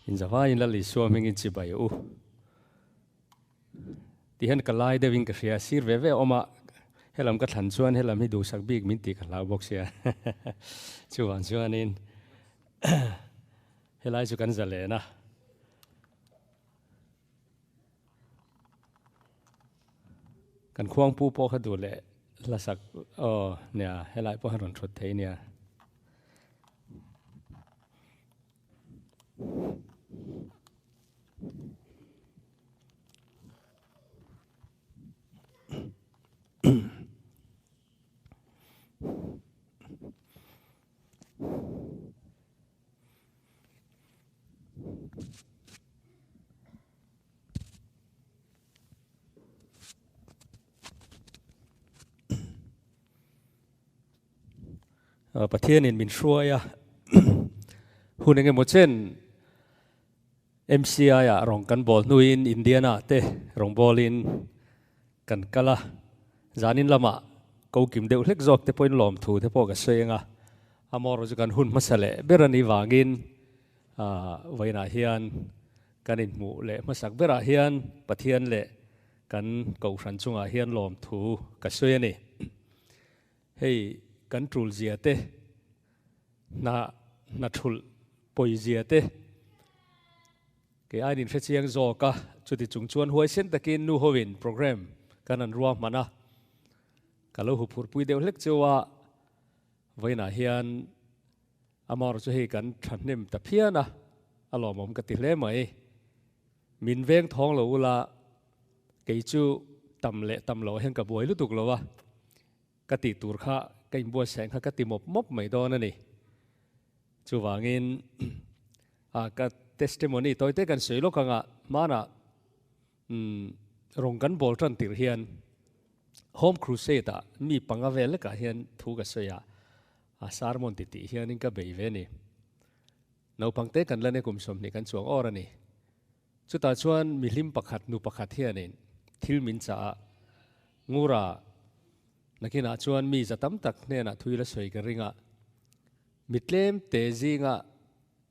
Inzavaiin Lal Isua hmingin chibai u. Ti hian ka lai deuhin ka hria, sir ve ve a awm a, helam ka thlan chuan helam hi duhsak bik min tih ka hlau bawk sia. Chuvang chuanin helai chu kan zalen a. Kan khuangpu pawh kha duh leh hlasak aw nia helai pawh han rawn thut thei nia. Pathianin min hruai a, hun engemaw chen MCI ah rawng kan bawl hnuin Indiana te rawng bawlin kan kal a, zanin lamah ko kim deuh hlek zawk te pawhin lawmthu te pawh ka sawi ang a, amaherawhchu chu kan hun hmasa leh ber a nih vangin vawiinah hian kan inhmuh leh hmasak berah hian Pathian leh kan Kohhran chungah hian lawmthu ka sawi a ni. Hei kan tul zia te, hna hna thulh pawi zia te kei aiin in hrechiang zawk a, chuti chung chuan huaisen takin nu hoin program kan an ruahman a, ka lo huphurhpui deuh hlek cheu a, vawiinah hian amaherawhchu hei kan thahnem ta phian a, a lawmawm ka ti hle mai. Min veng thawng lo ula kei chu tam leh tam loh hian ka buai lutuk lo a, ka tih tur kha ka inbuatsaih kha ka ti mawp mawp mai dawn a ni. Chuvangin a ka testimony tawi te kan sawi lawk anga hmanah rawng kan bawl tan tirh hian Home Crusade ah mi panga vel lekah hian thu ka sawi a, a sermon ti tih hianin ka bei ve a ni. Naupang te kan la ne kum 20 kan chuang awr a ni. Chutah chuan mihlim pakhat nu pakhat hianin thil min chah a, Ngura nakinah chuan mi za tam tak hnenah thui la sawi ka ring a, mi tlem te zinga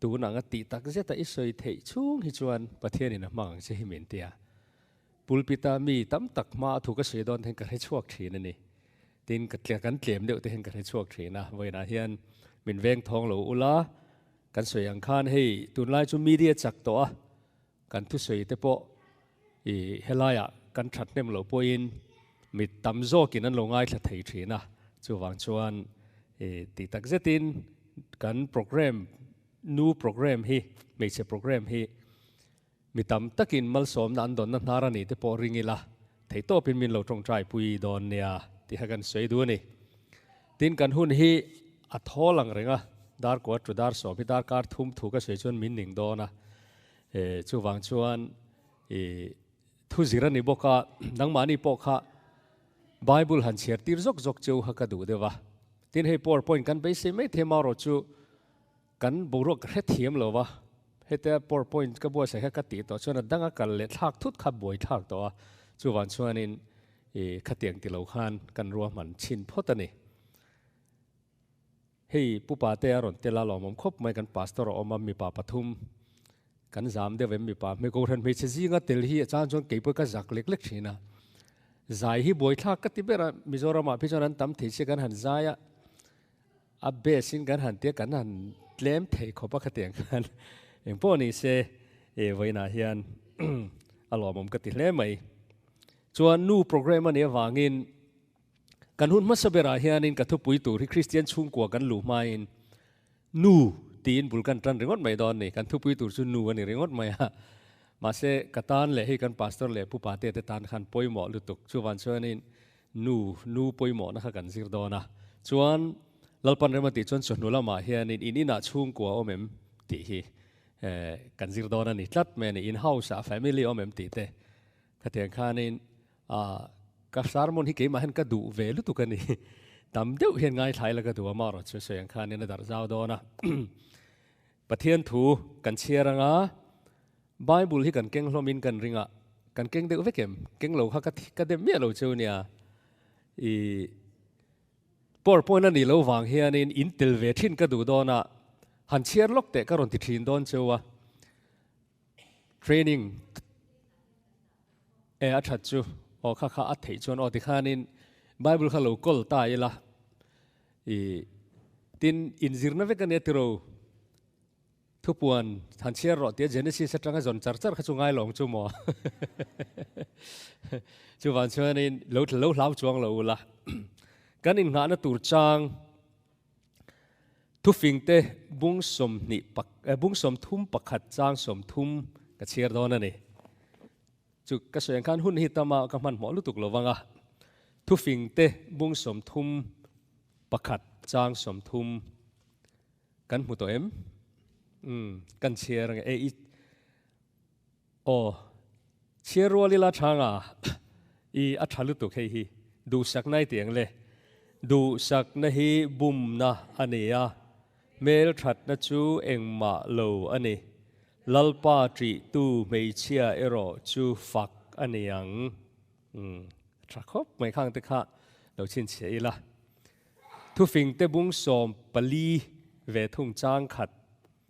tun anga tih tak zeta i sawi theih chhung hi chuan Pathianin a hmang ang che hi min ti a. Pulpita mi tam tak hma a thu ka sawi dawn hian ka hre chhuak thin a ni. Tin, ka kan tlem deuh te hian ka hre chhuak thin a, vawiinah hian min veng thawng lo ula, Kan sawi ang khan hei tunlai chu media chak tawh a, kan thusawi te pawh i helaiah kan that hnem loh pawhin mi tam zawkin an lo ngaithla thei thin a, chuvang chuan i tih tak zetin kan program nu program hi hmeichhe program hi mi tam takin malsawmna an dawnna hnar a nih te pawh ring ila theihtawpin min lo tawngtai pui dawn nia tih kha kan sawi duh a ni. Tin kan hun hi a thawl ang reng a, dar kua tu dar sawm hi darkar thum thu ka sawi chuan min ning dawn a, chuvang chuan i thu zir a ni bawk a, nangmahni pawh kha Bible han chhiar tir zawk zawk cheu kha ka duh deuh a. Tin hei powerpoint kan beisei mai thei marawh chu Kan boruak ka hrethiam lo va, hetia powerpoint ka buatsaih kha ka tih tawh chuan a danga kal leh thlak thut kha buai thlak tawh a, chuvang chuanin i khatiang ti lo khan kan ruahman chhin phawt a ni. Hei Pu Pate a rawn tel a lawmawm khawp mai kan pastor a awm a, mipa pathum kan zam deuh em mipa hmei Kohhran hmeichhe zinga tel hi a chang chuan kei pawh ka zak lek lek thin a, zai hi buai thlak ka ti ber a, Mizoramah phei chuan an tam thei sia kan han zai a, A base in kan han tia kan han tlem thei khawp a khatiang khan eng pawh ni se e vawiinah hian a lawmawm ka ti hle mai. Chuan nu program a nih avangin kan hun hmasa berah hianin ka thupui tur hi Kristian chhungkua kan luh hmain nu tiin bul kan tan ringawt mai dawn ni. Kan thupui tur chu nu a ni ringawt mai a. Mahse ka tan leh hei kan pastor leh pu pate te tan khan pawimawh lutuk. Chuvan chuanin Nu, nu pawimawhna kha kan zir dawn a. Chuan Lalpan rem a tih chuan chawhnu lamah hianin in inah chhungkua awm em tih hi kan zir dawn a ni tlat mai a ni. In house ah family awm em tih te. Khatiang khanin ka sermon hi keimah hian ka duh ve lutuk a ni. Tam deuh hian ngaithlai la ka duh a, amaherawhchu chu sawi ang khanin a darh zau dawn a. Pathian thu kan chhiar anga Bible hi kan keng hlawmin kan ring a, kan keng deuh vek em? Keng lo kha ka ka dem miah lo cheu nia. I PowerPoint a nih loh vang hianin in tel ve thin ka duh dawn a, Han chhiar lawk teh ka rawn ti thin dawn cheu a. Training e a that chu aw kha kha a theih chuan aw tikhanin Bible kha lo kawl ta ila i tin inzirna vek ania tiro Thupuan han chhiar rawh tia Genesis atanga zawn char char kha chu ngai lawng chu maw? Chuvang chuanin lo lo hlau chuang lo ula. Kan innghahna tur chang thufingte bung sawmhnih pak eh, bung sawmthum pakhat chang sawmthum ka chhiar dawn a ni. Chu ka sawi ang khan hun hi tama ka hmanhmawh lutuk lo vang a. Thufingte bung sawmthum pakhat chang sawmthum Kan hmu tawh em? Umm, kan chhiar ange. E, i, aw, chhiar rual ila tha nga, i, a tha lutuk hei hi. Duhsakna i ti ang le. Duhsakna hi bumna a ni a, hmelthatna chu engmah lo a ni. Lalpa ṭihtu hmeichhia erawh chu fak a ni ang. Umm, a tha khawp mai khang te kha lo chhinchhiah ila. Thufingte bung 14 ve thung chang khat,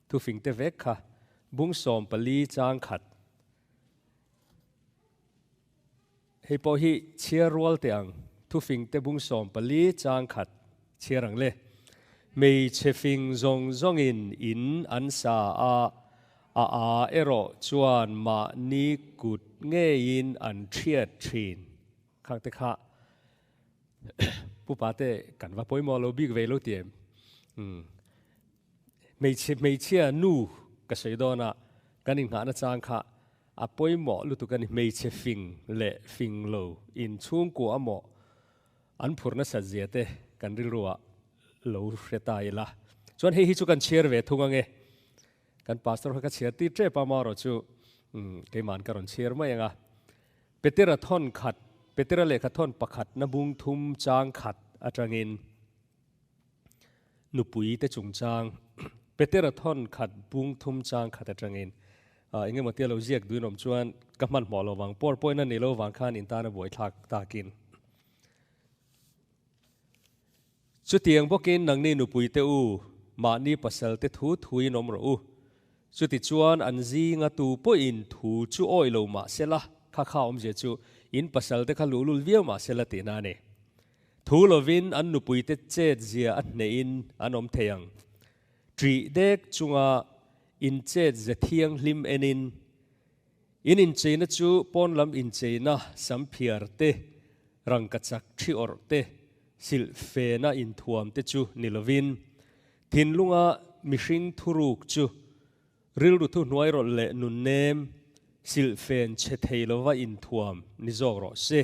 Thufingte vek kha bung 14 chang khat. Hei pawh hi chhiar rual teh ang, Thufingte bung 14 chang khat chhiar ang le. Hmeichhe fing zawng zawngin in an sa a, a a erawh chuan mahni kut ngeiin an thiat thin. Khangte kha Pupa te kan va pawimawh lo bik ve lo ti em? Umm. Hmeichhe hmeichhia nu ka sawi dawn a, kan inghahna chang kha a pawimawh lutuk a ni. Hmeichhe fing leh fing lo inchhungkua maw an phur nasat zia te kan rilruah lo hre ta ila. Chuan hei hi chu kan chhiar ve thung ange. Kan pastor kha ka chhiar tir tep a, amaherawh chu keiman ka rawn chhiar mai ang a. Petera thawn khat, Petera lehkha thawn pakhatna bung thum chang khat atangin nupui te chungchang, Petera thawn khat bung thum chang khat atangin eng emaw tia lo ziak duin awm chuan ka hmanhmawh lo vang, pawr pawhin a ni lo vang khan in tana buaithlak takin. Chutiang bawkin nangni nupuite u, mahni pasalte thu thuin awm rawh u. Chutichuan an zinga tu pawhin thu chu awi lo mah sela, kha kha awmzia chu in pasalte kha luhlul viau mah sela tihna a ni. Thu lovin an nupuite chet zia a hnehin an awm thei ang. Ṭih dek chunga in chet ze thianghlim enin In incheina chu pawn lam incheina samphiar te, rangkachak thi awrh te, silhfena inthuam te chu ni lovin, thinlunga mihring thuruk chu rilru thuhnuai rawlh leh nunnem, silhfen chhe thei lova inthuam ni zawk rawh se.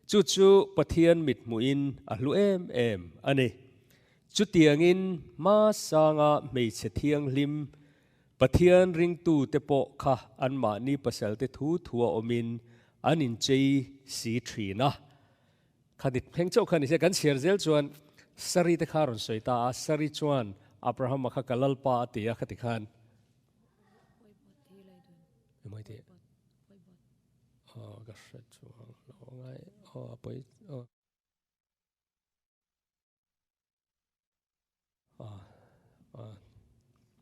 Chu chu Pathian mithmuhin a hlu em em a ni. Chutiangin hmasanga hmeichhe thianghlim Pathian ringtute pawh kha anmahni pasalte thu thua awmin an inchei si thin a. Kha ni pheng chauh kha ni se, kan chhiar zel chuan Sari te kha a rawn sawi ta a, Sari chuan Abrahama kha ka lalpa a ti a, khati khan. Emaw ti? Aw ka hre chuang lo ngai, aw a pawi aw.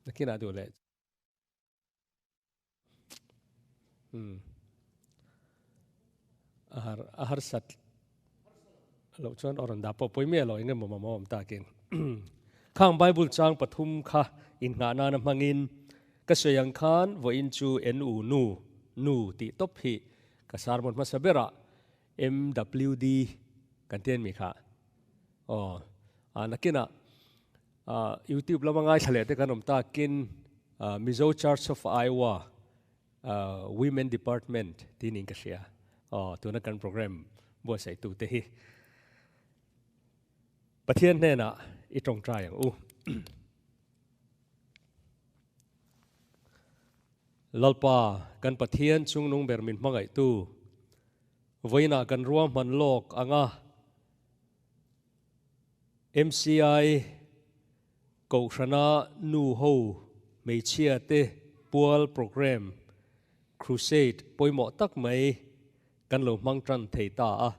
Nakinah duh leh a har a harsat loh chuan aw rawn dah pawh pawi miah lo eng emaw mamawh awm takin khang Bible chang pathum kha inngah nana hmangin ka sawi ang khan vawiin chu en u nu nu tih tawp hi ka sermon hmasa berah MWD kan ti a ni kha. Aw, a nakinah YouTube lama ngaithla leh te kan awm takin Mizo Church of Iowa Women Department tih niin ka hria. Aw, tuna kan program buatsaihtu te hi Pathian hnenah i tawngtai ang u. Lalpa, kan Pathian chungnung ber min hmangaihtu, vawiinah kan ruahman lawk ang a, MCI Kohhrana nu ho hmeichhia te pual programme Crusade pawimawh tak mai kan lo hmang tan thei ta a.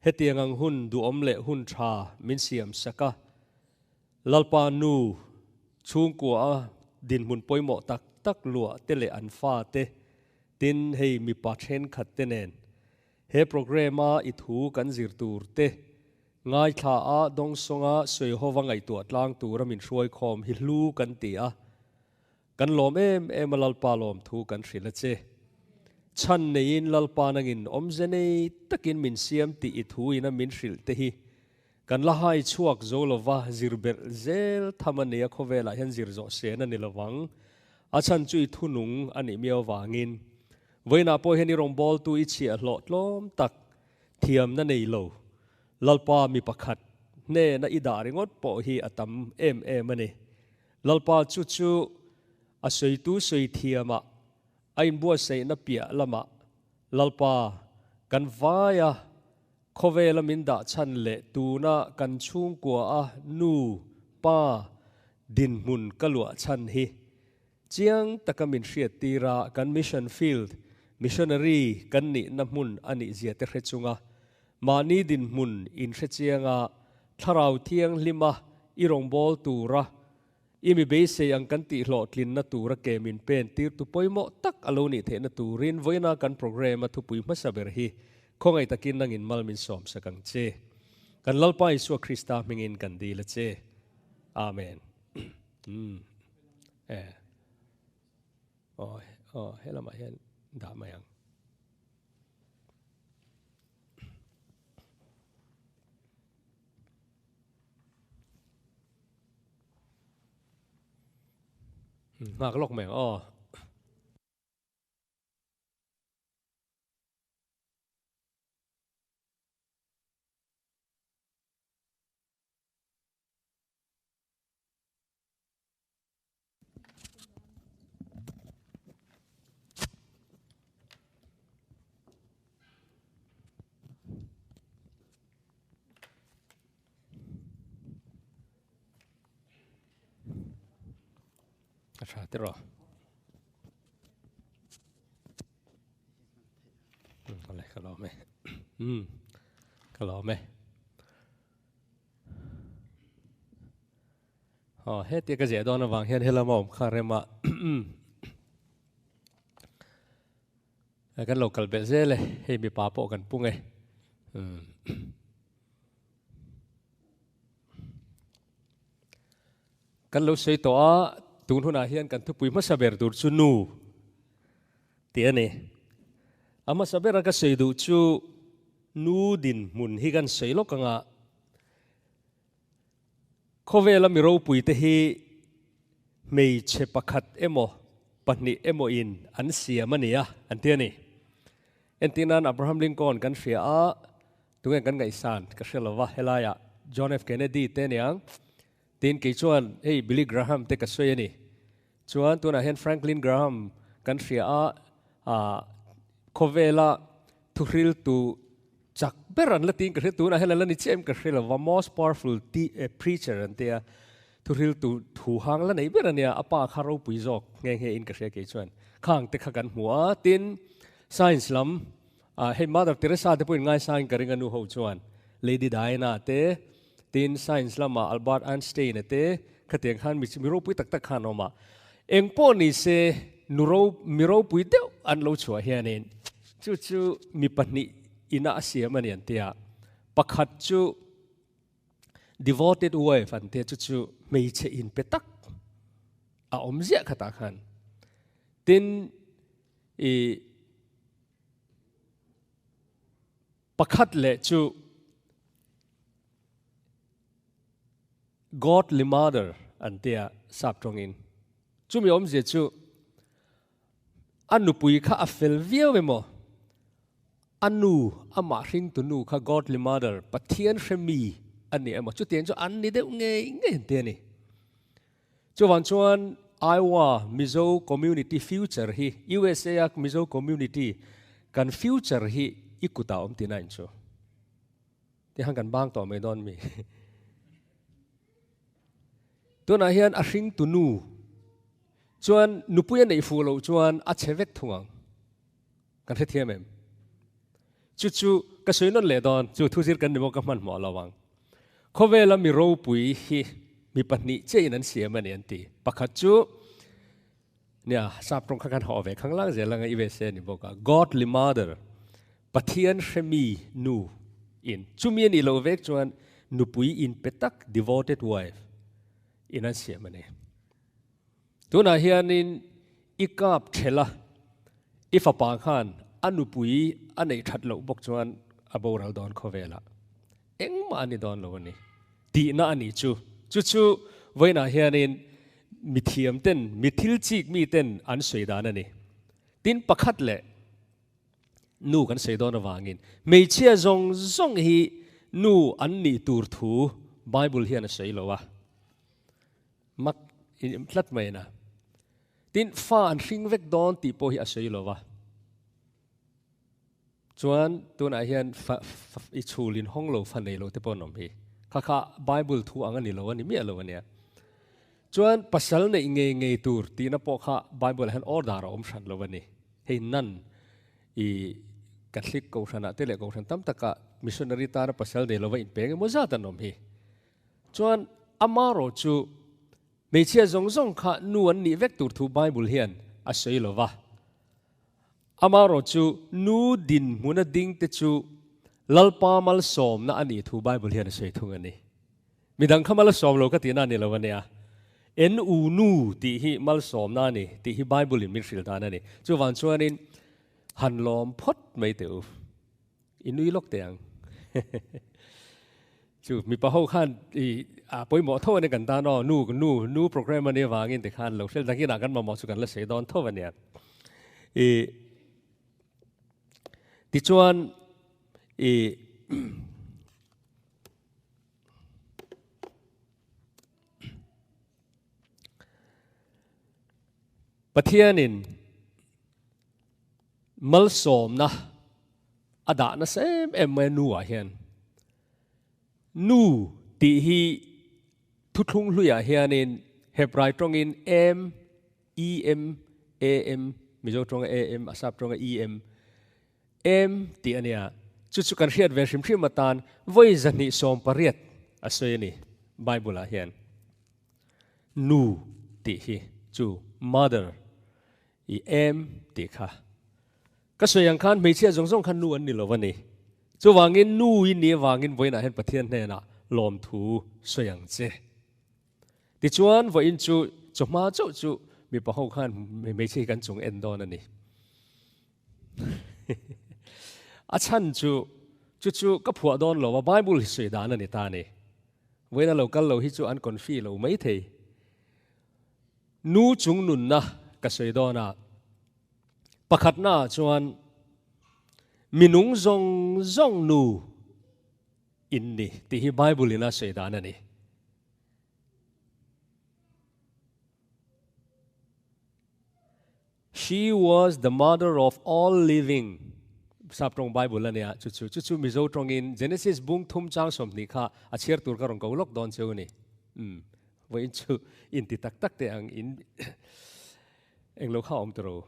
Hetiang ang hun duhawm leh hun tha min siam sak a. Lalpa nu Chhungkua a dinhmun pawimawh tak tak luah te leh an fa te, tin hei mipa thenkhat te nen he programme a i thu kan zir tur te ngaithla a dawngsawnga sawiho va ngaihtuah tlang tura min hruaikhawm hi hlu kan ti a, kan lawm em em a Lalpa lawm thu kan hrilh a che. Chhan neiin Lalpa nangin awmze nei takin min siam tih i thu ina min hrilh te hi Kan la hai chhuak zo lova, zir belh zel tham a nia khawvelah hian zir zawh sen a ni lovang. A chhan chu i thunung a nih miau vangin. Vawiinah pawh hian i rawngbawltu i chhiah hlawh tlawm tak thiamna nei lo Lalpa mi pakhat hnena i dah ringawt pawh hi a tam em em a ni. Lalpa chu chu a sawitu sawi thiamah a inbuatsaihna piah lamah Lalpa kan vaia Khawvela min dah chhan leh tuna kan chhungkua a nu, pa dinhmun ka luah chhan hi chiang taka min hriat tir a, kan mission field, missionary kan nihna hmun a nih zia te hre chunga mahni dinhmun inhre chianga thlarau thianghlima i rawngbâwl tura I mi beisei ang kan tih hlawhtlinna tura ke min pen tirtu pawimawh tak a lo nih theihna turin vawiina kan programme a thupui hmasa ber hi khawngaih takin nangin mal min sawm sak ang che. Kan Lalpa Isua Krista hmingin kan dil a che. Amen. Umm. Eh. Aw, aw, helamah hian dah mai ang. Nghak lawk mai ang aw. A tha te rawh. Awle ka lawm e. Ka lawm e. Aw hetia ka ziah dawn avang hian helama awm kha rema kan lo kal belh zel e, hei mipa pawh kan pung e. Kan lo sawi tawh a, tun hunah hian kan thupui hmasa ber tur chu nu tih a ni. A hmasa bera ka sawi duh chu nu dinhmun hi kan sawi lawk anga Khawvela mi ropuite hi hmeichhe pakhat emaw pahnih emaw in an siam a nia an ti a ni. Entir nan Abraham Lincoln kan hria a, tunge kan ngaihsan ka hre lova helaiah John F Kennedy te aniang tin kei chuan hei Billy Graham te ka sawi a ni. Chuan tunah hian Franklin Graham kan hria a, ah khawvela Thuhriltu chak ber an la tiin ka hria, tunah hian an la ni chiah em ka hre lo va, most powerful preacher an tia, thuhriltu thu hang la nei ber a nia, a pa kha ropui zawk nghe nghe in ka hria kei chuan, khang te kha kan hmu a, tin science lam ah hei Mother Teresa te pawhin ngaisangin ka ring a nu ho chuan, Lady Diana te, tin science lamah Albert Einstein a te, khatiang khan mi ropui tak tak khan awm a, engpawh ni se nu ro mi ropui deuh an lo chhuah hianin Chu chu mi pahnih ina a siam a ni an tia. Pakhat chu devoted wife an tia, chu chu hmeichhe inpe tak a awm ziah khatah khan. Tin, i pakhat leh chu godly mother an tia sap tawngin. Chumi awmzia chu A nupui kha a fel viau emaw? A nu, amah hringtu nu kha Godly Mother, Pathian hre mi a ni emaw? Chutiang chu an ni deuh ngei ngei an ti a ni. Chuvang chuan Iowa Mizo Community future hi, USA a Mizo Community kan future hi i kutah awm tihna in chu. Tihan kan bang tawh mai dawn mi. Tunah hian a hringtu nu Chuan nupui a neih fuh loh chuan a chhe vek thung ang. Kan hrethiam em? Chu chu ka sawi nawn leh dawn, chu thuzir kan ni maw ka hmanhmawh lo ang. Khawvela mi ropui hi Mi pahnih chiahin an siam a ni an ti. Pakhat chu nia sap tawng kha kan haw ve khanglang zel anga i ve se a ni bawk a. Godly mother, Pathian hremi nu in. Chumi a nih loh vek chuan nupui inpe tak, devoted wife, in an siam a ni. Tunah hianin i kap ṭhel a, i fapa khan a nupui a neih ṭhat loh bawk chuan a boral dawn khawvelah engmah a ni dawn lo a ni tihna a nih chu. Chu chu vawiinah hianin mithiam ten, mi thil chik mi ten an sawi dan a ni. Tin, pakhat leh nu kan sawi dawn avangin hmeichhia zawng zawng hi nu an nih tur thu Bible hian a sawi lo a. Mak in tlat mai na. Tin, fa an hring vek dawn tih pawh hi a sawi lo va. Chuan tunah hian fa i chhul in hawng lo fa nei lo te pawh an awm hi. Kha kha Bible thu ang a ni lo a ni miah lo a nia. Chuan pasal neih ngei ngei tur tihna pawh kha Bible ah hian order a awm hran lo a ni. Hei nan i Catholic kohhranah te leh kohhran tam takah missionary tana pasal nei lova inpeng emaw zat an awm hi. Chuan amarawh chu hmeichhia zawng zawng kha nu an nih vek tur thu Bible hian a sawi lo va. Amarawh chu nu dinhmuna ding te chu Lalpa malsawmna a nih thu Bible hian a sawi thung a ni. Midang kha malsawm lo ka tihna a ni lo a nia. NU nu tih hi malsawmna a ni tih hi Bible in min hrilh dan a ni. Chuvang chuanin han lawm phawt mai teh u. I nui lawk teh ang. Chu mipa ho khan i a pawimawh tho a ni kan tan aw, nu nu nu program a nih avangin ti khan lo hrel dakin ah kan mamawh chu kan la sawi dawn tho a nia. I tichuan i Pathianin Malsawmna a dah nasa em em mai a nu ah hian. Nu tih hi thuthlung hluiah hianin Hebrai tawngin em, E-M, A-M, Mizo tawnga A-M, a sap tawnga E-M, em tih a nia. Chu chu kan hriat ve hrim hrim atan vawi 280 a sawi a ni Bible ah hian. Nu tih hi chu mother I em tih kha. Ka sawi ang khan hmeichhia zawng zawng kha nu an ni lo a ni. Chuvangin nu i nih avangin vawiinah hian Pathian hnenah lawmthu sawi ang che. Tichuan vawiin chu chawhma chauh chu mipa ho khan hmeichhia hi kan chung en dawn a ni. A chhan chu chu chu ka phuah dawn lo a, Bible hi sawi dan a ni ta a ni. Vawiin a lo kal lo hi chu an confi lo maithei. Nu chung nunna ka sawi dawn a, pakhatnaah chuan minung zawng zawng nu in ni tih hi Bible in a sawi dan a ni. She was the mother of all living sap tawng Bible a nia, chu chu chu chu Mizo tawngin Genesis bung thum chang 20 kha a chhiar tur ka rawn ko lawk dawn cheu a ni. Umm. Vawiin chu inti tak tak teh ang in englo kha awm tawh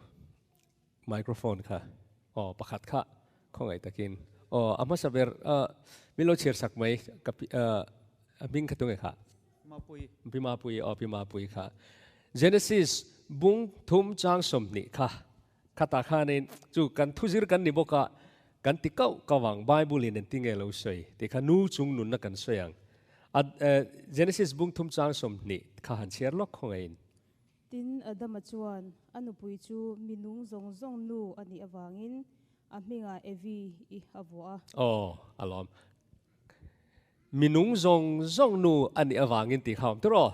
microphone kha aw pakhat kha khawngaih takin aw a hmasa ber min lo chhiar sak mai ka a hming kha tunge kha Mapui Pi Mapui aw Pi Mapui kha Genesis bung thum chang 20 kha khatah khanin chu kan thuzir kan ni bawk a kan ti kauh kauh ang Bible in engtin nge lo sawi tih kha nu chung nunna kan sawi ang A Genesis bung thum chang 20 kha han chhiar lawk khawngaihin. Tin, Adama chuan a nupui chu mi nung zawng zawng nu a nih avangin a hmingah Evi i a vuah a. Aw, a lawm. Mi nung zawng zawng nu a nih avangin tih kha awm tur aw.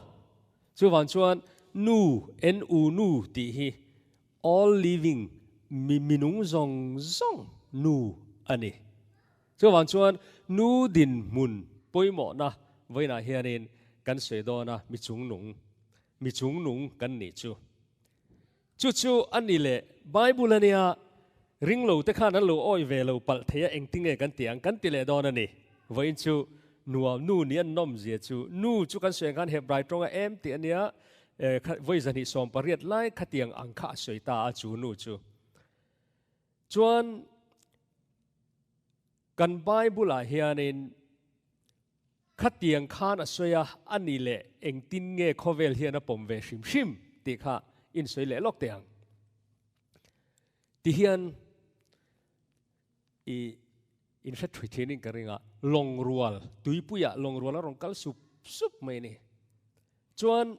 Chuvang chuan nu, N-U nu tih hi all living, mi minung zawng zawng nu a ni. Chuvang chuan nu dinhmun pawimawhna vawiinah hianin kan sawi dawn a, mi chungnung, mi chungnung kan nih chu. Chu chu a ni leh Bible a nia, ringlo te khan an lo awih ve lo palh thei a engtinge kan ti ang kan ti leh dawn a ni. Vawiin chu nuam nu nih an nawm zia chu nu chu kan sawi ang khan Hebrai tawnga em tih a nia, vawi 280 lai khatiang ang kha a sawi ta a chu nu chu. Chuan kan Bible-ah hianin Khatiang khan a sawi a, a ni leh engtin nge khawvel hian a pawm ve hrim hrim tih kha insawi leh lawk teh ang. Tihian i inhre thui thinin ka ring a, lawng rual, tuipuiah lawng rual a rawn kal sup sup mai a ni. Chuan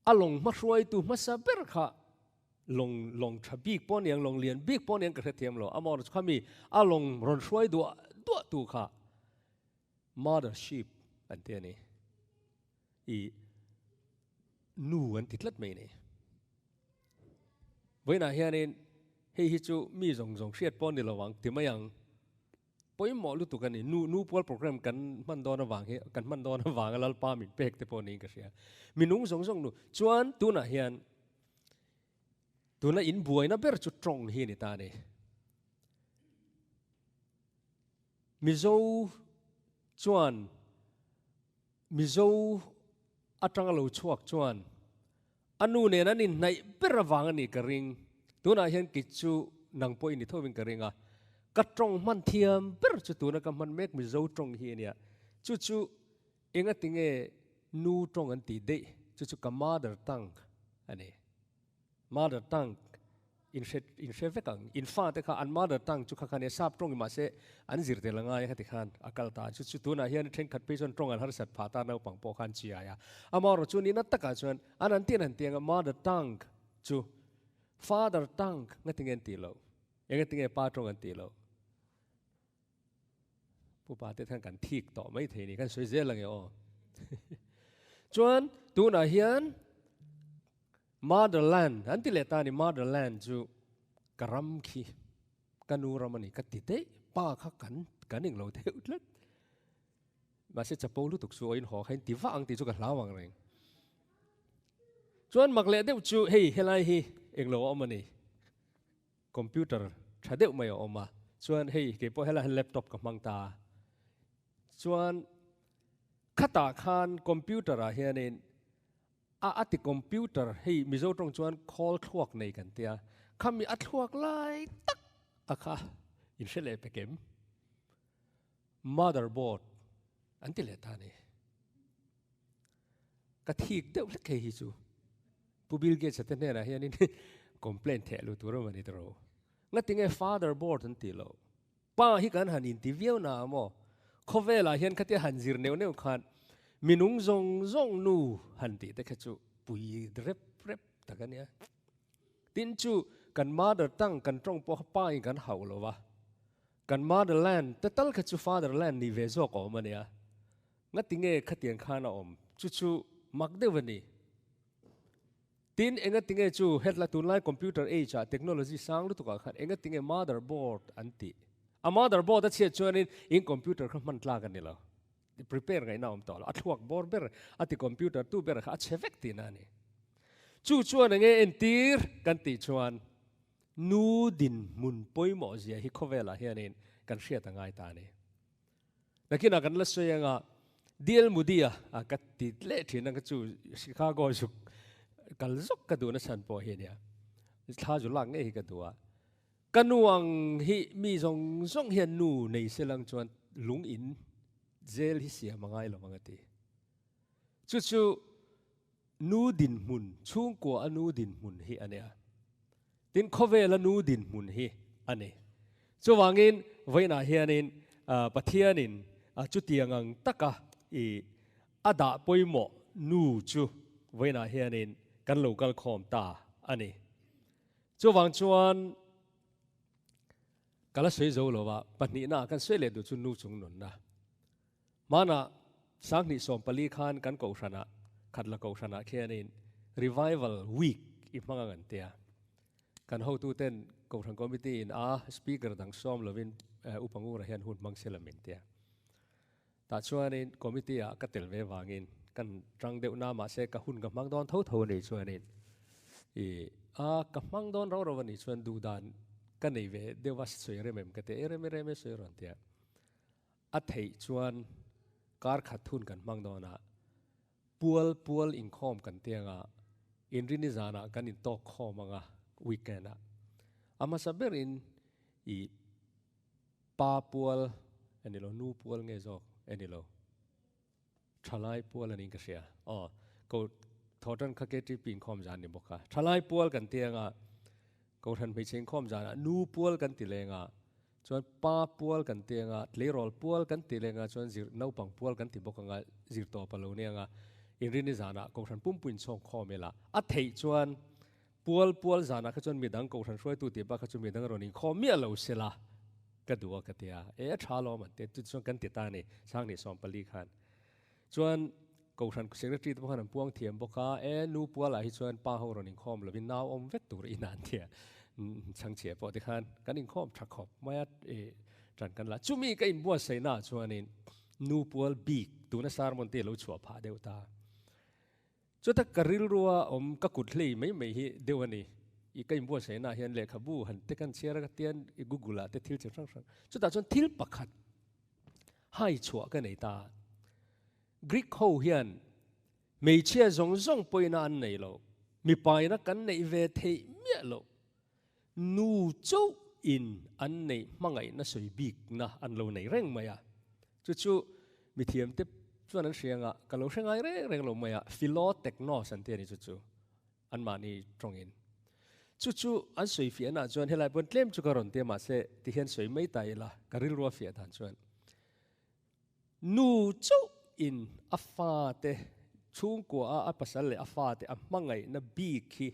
a lawng hmahruaitu hmasa ber kha lawng lawng tha bik pawh aniang, lawng lian bik pawh aniang ka hrethiam lo, amaherawhchu kha mi a lawng rawn hruai duah duah tu kha mother ship an ti a ni. I nu an ti tlat mai a ni. Vawiinah hianin hei hi chu mi zawng zawng hriat pawh ni lo ang ti mai ang. Pawimawh lutuk a ni. Nu nu pual program kan hman dawn avang hi kan hman dawn avanga Lalpa min pek te pawh niin ka hria. Minung zawng zawng nu chuan tunah hian tuna in buaina ber chu tawng hi a ni ta a ni. Mizo chuan Mizo atanga lo chhuak chuan a nu nen an inhnaih ber avang a nih ka ring. Tunah hian kit chu nang pawh i ni thovin ka ring a, ka tawng hman thiam ber chu tuna ka hman mek Mizo tawng hi a nia. Chu chu engati nge nu tawng an tih daih, chu chu ka mother tongue a ni. Mother tongue in hre in hre vek ang. In fate kha an mother tongue chu kha kha nia sap tawng mahse an zir tel angai a khati khan a kal ta. Chu chu tunah hian thenkhat phei chuan tawng an harsat phah ta naupang pawh khan chiai a. Amaherawh chu nihna takah chuan an an tian an tiang a mother tongue chu father tongue ngatinge an tih loh? Engatinge pa tawng an tih loh? Pupa te khan kan thik tawh mai thei ni kan sawi zel ange aw. Chuan tunah hian motherland an ti leh ta ni motherland chu ka ram khi ka nu ram ani ka ti daih pa kha kan kan eng lo deuh tlat. Mahse chapo lutuk chu aw in haw kha in ti vah ang tih chu ka hlau ang reng. Chuan mak leh deuh chu hei helai hi englo a awm ani. Computer tha deuh mai a awm a, chuan hei kei pawh helai hian laptop ka hmang ta a, chuan khatah khan computer ah hianin a a ti computer hei Mizo tawng chuan khawl thluak nei kan tia, khami a thluak lai tak a kha in hre leh pek em? Motherboard an ti leh ta a ni. Ka thik deuh hlek hei hi chu. Pu Bill Gates-a te hnenah hianin complaint theh luh tur a ni ta ro. Ngatinge father board an tih loh? Pa hi kan han inti viau na a maw? Khawvelah hian khatia han zir neuh neuh khan minung zawng zawng nu han tih te kha chu pui rep rep tak a nia. Tin chu kan mother tongue kan tawng pawh kha pa in kan hauh lo va. Kan motherland te tal kha chu fatherland ni ve zawk a awm a nia. Ngatinge khatiang khan a awm? Chu chu mak deuh a ni. Tin, engatinge chu hetla tunlai computer age ah technology sang lutuk ah khan engatinge motherboard an tih? A motherboard a chhiat chuanin in computer kha hman tlak a ni lo. Prepare ngaihna a awm tawh lo. A thluak bawr ber a ti computer tu ber kha a chhe vek tihna a ni. Chu chuan enge entir kan tih chuan nu dinhmun pawimawh zia hi khawvelah hianin kan hriat a ngai ta a ni. Nakinah kan la sawi anga DL Moody-a a ka ti leh thin ang chu Chicago zuk kal zawk ka duhna chhan pawh hi ania. Thla zu lak ngei hi ka duh a. Ka nu ang hi mi zawng zawng hian nu nei se lang chuan lung in zel hi siam a ngai lo ang a ti. Chu chu nu dinhmun, chhungkua a nu dinhmun hi a nia. Tin, khawvela nu dinhmun hi a ni. Chuvangin, vawiinah hianin Pathianin chutiang ang taka i a dah pawimawh nu chu vawiinah hianin kan lo kal khawm ta a ni. Chuvang chuan ka la sawi zo lo a, pahnihnaah kan sawi leh duh chu nu chung nunna. Hmanah Sanghnih 14 khan kan kohhranah, Khatla kohhranah khianin Revival Week i hmang ang an tia. Kan hotuten Kohhran Committee in a Speaker dang sawm lovin Upa Ngura hian hun hmang se la min tia. Tah chuanin Committee ah ka tel ve vangin kan tang deuh na mahse ka hun ka hmang dawn tho tho a nih chuanin i a ka hmang dawn rau rau a nih chuan duhdan ka nei ve deuh a sawi rem em ka ti a, e rem e rem e sawi rawn tia. A theih chuan kar khat hun kan hmang dawn a, pual pual inkhawm kan ti ang a, inrini zanah kan intawk khawm ang a weekend ah. A hmasa berin i pa pual a ni lo, nu pual nge zawk? E ni lo. Thalai pual anin ka hria. Aw, ko thawhtan kha KTP inkhawm zan ni bawk a. Thalai pual kan ti anga, Kohhran hmeichhe inkhawm zanah nu pual kan ti leng a, chuan pa pual kan ti anga, tleirawl pual kan ti leng a, chuan zir naupang pual kan ti bawk anga, zirtawp a lo ni anga, inrini zanah Kohhran pumpui inchhawng khawm ila. A theih chuan pual pual zanah kha chuan midang Kohhran hruaitu tih bak kha chu midang rawn inkhawm miah lo sela ka duh a ka ti a, e a tha alawm an ti a, chutichuan kan ti ta a ni, Sanghnih 14 khan. Chuan Kohhran Secretary te pawh khan an puang thiam bawk a, e nu pualah hi chuan pa ho rawn inkhawm lovin nau awm vek tur in an tia chhangchhia pawh te khan kan inkhawm tha khawp mai a, e tan kan la. Chumi ka inbuatsaihna ah chuanin nu pual bik tuna sermon te lo chhuah phah deuh ta. Chuta ka rilrua awm ka kut hlei mai mai hi deuh a ni. I ka inbuatsaihna ah hian lehkhabu han te kan chhiar a ka tian i Google ah te thil chi hrang hrang. Chutah chuan thil pakhat hai chhuah ka nei ta. Greek ho hian hmeichhia zawng zawng pawina an nei lo, mipaina kan neih ve theih miah loh. Nu chauh in an neih hmangaihna sawi bikna an lo nei reng mai a. Chu chu mithiam te chuan an hria anga ka lo hre ngai reng reng lo mai a, philotechnos an ti a ni chu chu anmahni tawngin. Chu chu an sawi fiahna ah chuan helai pawn tlem chu ka rawn ti a mahse tihian sawi mai ta ila ka rilru a fiah dan chuan Nu chauh in a fate chhungkua a a pasal leh a fate a hmangaihna bik hi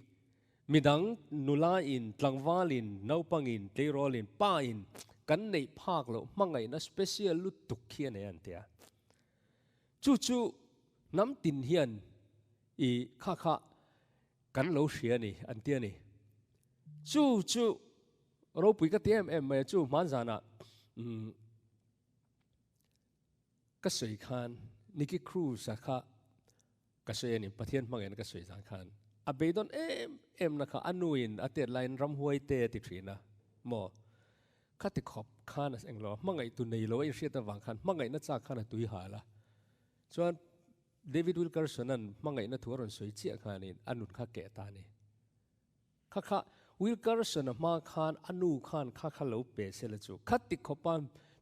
midang nula in, tlangval in, naupang in, tleirawl in, pa in kan neih phak loh hmangaihna special lutuk hi a nei an ti a. Chu chu hnam tin hian i kha kha kan lo hria a ni an ti a ni. Chu chu ropui ka ti em em mai a, chu hmanzanah umm Ka sawi khan Nicky Cruz a kha ka sawi a ni, Pathian hmangin ka sawi zan khan a beidawn em em na kha a nu in a tet laiin ramhuai te a ti thin a maw? Kha ti khawp khan a englo a hmangaihtu nei lo a inhriat avang khan hmangaihna chak khan a tui hal a, chuan David Wilkerson-a'n hmangaihna thu a rawn sawi chiah khanin a nun kha keh ta a ni. Kha kha Wilkerson-a hma khan a nu khan kha kha lo pe se la chu khati khawpa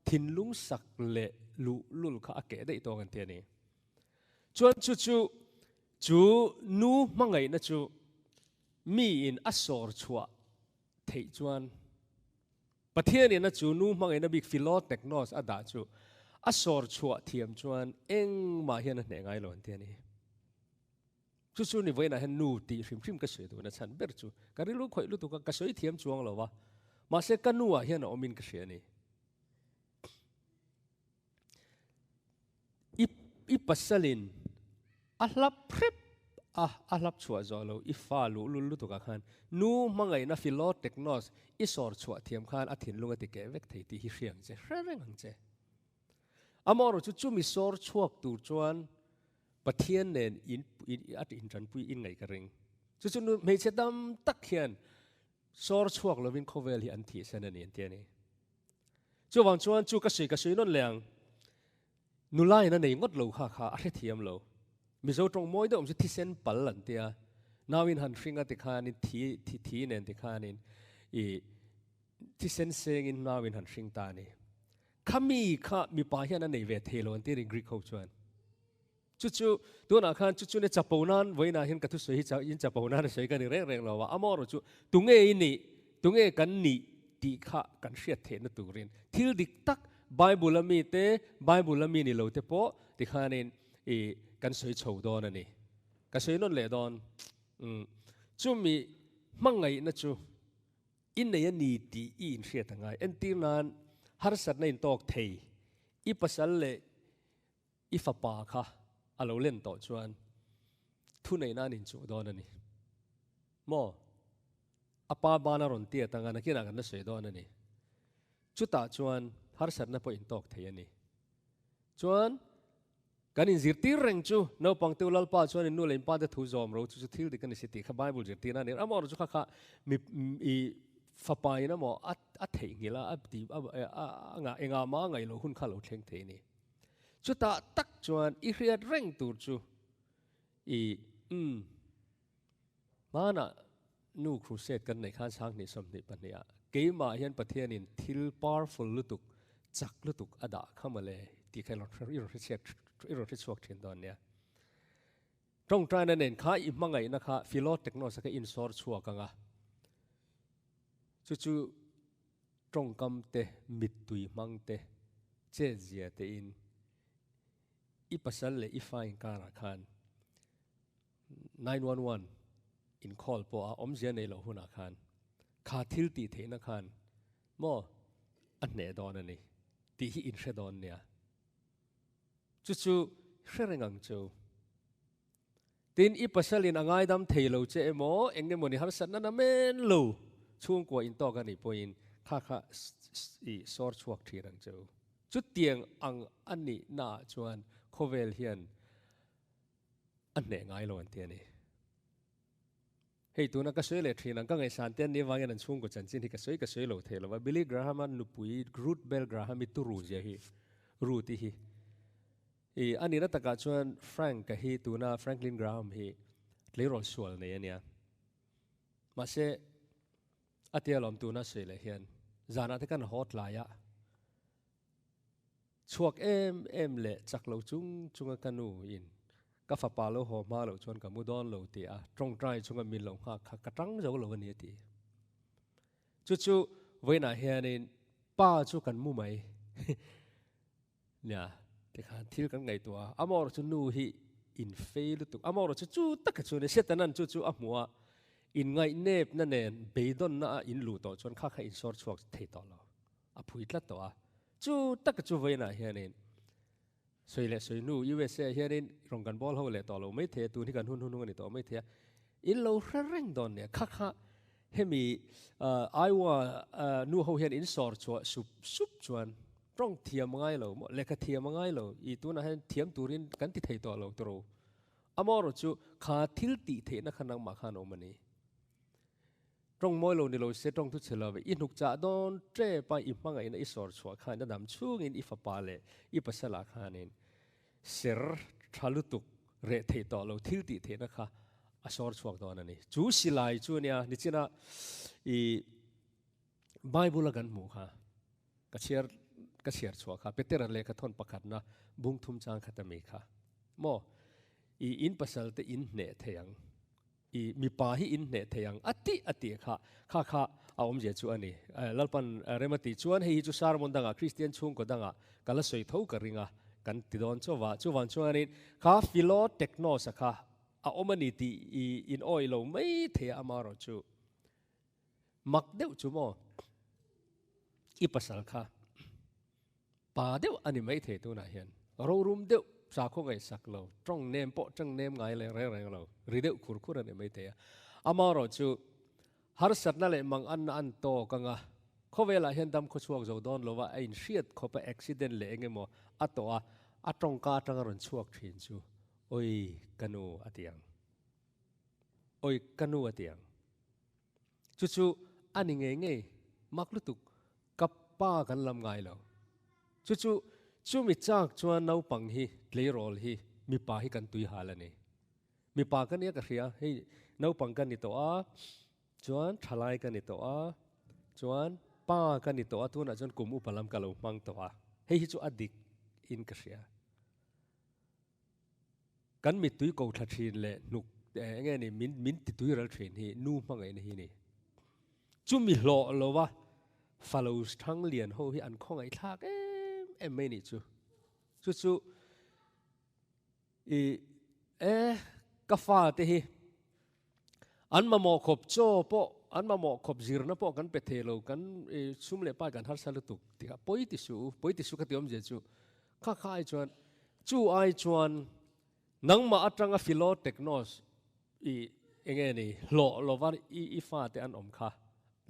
thinlung sak leh luh lul kha a keh daih tawng an ti a ni. Chuan chu chu chu nu hmangaihna chu miin a sawr chhuah theih chuan Pathianin a chu nu hmangaihna bik philotechnos a dah chu a sawr chhuah thiam chuan engmah hian a hneh ngai lo an ti a ni. Chu chu ni vawiinah hian nu tih hrim hrim ka sawi duhna chhan ber chu ka rilru khawih lutuk a, ka sawi thiam chuang lo a, mahse ka nu ah hian a awmin ka hria a ni. I i pasalin a hlap hrep a, a hlap chhuah zawh lo, i fa luhlul lutuk ah khan nu hmangaihna philotechnos i sawr chhuah thiam khan a thinlung a ti keh vek thei tih hi hria ang che, hre reng ang che. Amaherawhchu chu chumi sawr chhuak tur chuan Pathian nen in a intanpui in ngaih ka ring. Chu chu hmeichhe tam tak hian sawr chhuak lovin khawvel hi an thihsen a ni an ti a ni. Chuvang chuan chu ka sawi ka sawi nawn leh ang, nula in a nei ngawt lo kha kha a hrethiam lo. Mizo tawng mawi deuh awm chu thisen pal an ti a, nau in han hring a tikhanin thi thi thi nen tikhanin i thisen sengin nau in han hring ta a ni. Khami kha mipa hian a nei ve thei lo an ti a ni Greek ho chuan. Chu chu tunah khan chu chu ne chapo nan vawiinah hian ka thusawi hi in chapo nan a sawi ka ni reng reng lo a, amaherawh chu tunge i nih, tunge kan nih tih kha kan hriat theihna turin thil dik tak Bible a mi te, Bible a mi ni lo te pawh tikhanin i kan sawi chho dawn a ni. Ka sawi nawn leh dawn. Umm chumi hmangaihna chu I nei a ni tih i inhriat a ngai. Entir nan, harsatna intawk thei i pasal leh i fapa kha a lo len tawh chuan thuneihna an inchuh dawn a ni. Maw? A pa bana rawn tiat anga nakinah kan la sawi dawn a ni. Chutah chuan harsatna pawh intawk thei a ni. Chuan kan inzirtir reng chu naupang teu Lalpa chuan in nu leh in pa te thu zawm ro chu chu thil dik a ni si tih kha Bible zirtirna a ni. Amaherawh chu kha kha mi i fapa in emaw a a theihnghilh a a ti a a ngah engah mah a ngaih loh hun kha a lo thleng thei a ni. Chutah tak chuan i hriat reng tur chu i umm hmanah nu crusade kan neih khan 20 22 ah keimah hian Pathianin thil powerful lutuk chak lutuk a dah kha mawle. tih kha i rawn hre i rawn hre chhuak thin dawn nia. Tawngtaina nen kha i hmangaihna kha philotechnos a kha insawr chhuak ang a, chu chu tawngkam te, mittui hmang te, chetzia tein i pasal leh i fa inkarah khan 911 inkhâwl pawh a awmzia nei loh hunah khan kha thil tih theihna khan maw a hneh dawn a ni tih hi inhre dawn nia. Chu chu hre reng ang chu. Tin, i pasalin a ngaidam thei lo che emaw, eng emawni harsatna na men lo chhungkua intawk a nih pawhin kha kha i sawr chhuak thin ang chu. Chutiang ang a nihnaah chuan khawvel hian a hneh ngai lo an ti a ni. Hei tuna ka sawi leh thin ang, ka ngaihsan te an nih avangin an chhungkaw chanchin hi ka sawi ka sawi lo thei lo va, Billy Graham-a nupui Ruth Bell Graham-i turu zia hi, Ruth-i hi i a nihna takah chuan Frank-a hi tuna Franklin Graham hi tleirawl sual nei a nia. Mahse a tia lawm tuna sawi leh hian zanah te kan haw tlai a, Chhuak em em leh chak lo chung chunga ka nu in ka fapa lo haw hma loh chuan ka mu dawn lo ti a tawngtai chunga min lo nghak kha ka tang zo lo a ni a ti. Chu chu vawiinah hianin pa chu kan mu mai nia tikhan thil kan ngaihtuah a, amaherawh chu nu hi in fei lutuk, amaherawh chu chu taka chu a ni, Setanan chu chu a hmuh a, inngaih-nepna nen beidawnna a in luh tawh chuan kha kha insawr chhuak thei tawh lo. A phui tlat tawh a. Chu taka chu vawiinah hianin sawi leh sawi hnu USA ah hianin rawn kan bawl ho leh tawh lo mai thei a, tun hi kan hun hun hung a ni tawh mai thei a. In lo hre reng dawn nia, kha kha hemi Iowa nu ho hian in sawr chhuah sup sup chuan tawng thiam a ngai lo maw, lehkha thiam a ngai lo, i tunah hian thiam turin kan ti thei tawh lo tawh ro. Amaherawhchu chu kha thil tih theihna kha nangmah khan a awm a ni. Tawng mawi lo ni lo se tawng thu chhe lo ve. I hnuk chah dawn tep a, i hmangaihna i sawr chhuah khan a dam chhungin i fapa leh i pasalah khanin ser tha lutuk reh theih tawh lo thil tih theihna kha a sawr chhuak dawn a ni. Chu silai chu ania nichina i Bible a kan hmuh kha ka chhiar ka chhiar chhuah kha Petera lehkha thawn pakhatna bung thum chang khat ami kha maw i in pasal te in hneh thei ang. I mipa hi in hneh thei ang a tih a tih kha kha kha a awmzia chu a ni. Lalpan rem a tih chuan hei hi chu sermon dangah Kristian chhungkaw dangah ka la sawi tho ka ring a, kan ti dawn chauh va. Chuvang chuanin kha Philotechnos-a kha a awm a ni tih i in awih lo mai thei a amaherawh chu mak deuh chu maw i pasal kha Pa deuh a ni maithei tunah hian rorum deuh sakhaw ngaihsak lo, tawng nem pawh tawng nem ngai leh reng reng lo, ri deuh khur khur a ni maithei a. Amaherawh chu harsatna leh manganna an tawk anga khawvelah hian dam khawchhuak zo dawn lova a inhriat khawpa accident leh eng emaw a tawh a, a tawngka atanga rawn chhuak thin chu Oi ka nu a ti ang. Oi ka nu a ti ang. Chu chu a ni ngei ngei, mak lutuk, ka pa kan lam ngai lo. Chu chu chumi chak chuan naupang hi, tleirawl hi, mipa hi kan tui hal a ni. Mipa ka nia ka hria, hei naupang ka ni tawh a, chuan thalai ka ni tawh a, chuan pa ka ni tawh a, tunah chuan kum upa lam ka lo hmang tawh a, hei hi chu a dik in ka hria. Kan mittui ko thla thin leh hnuk eng nge ni min min ti tui ral thin hi nu hmangaihna hi ni. Chumi hlawh lova falo thang lian ho hi an khawngaih thlak em em mai nih chu. Chu chu i e ka fa te hi an mamawh khawp chaw pawh an mamawh khawp zirna pawh kan pe thei lo kan sum leh pai kan harsa lutuk tih a pawi ti suh u pawi ti suh ka ti awmzia chu Kha kha ai chuan, chu ai chuan nangmah atanga philotechnos i enge ni hlawh lova i i fate an awm kha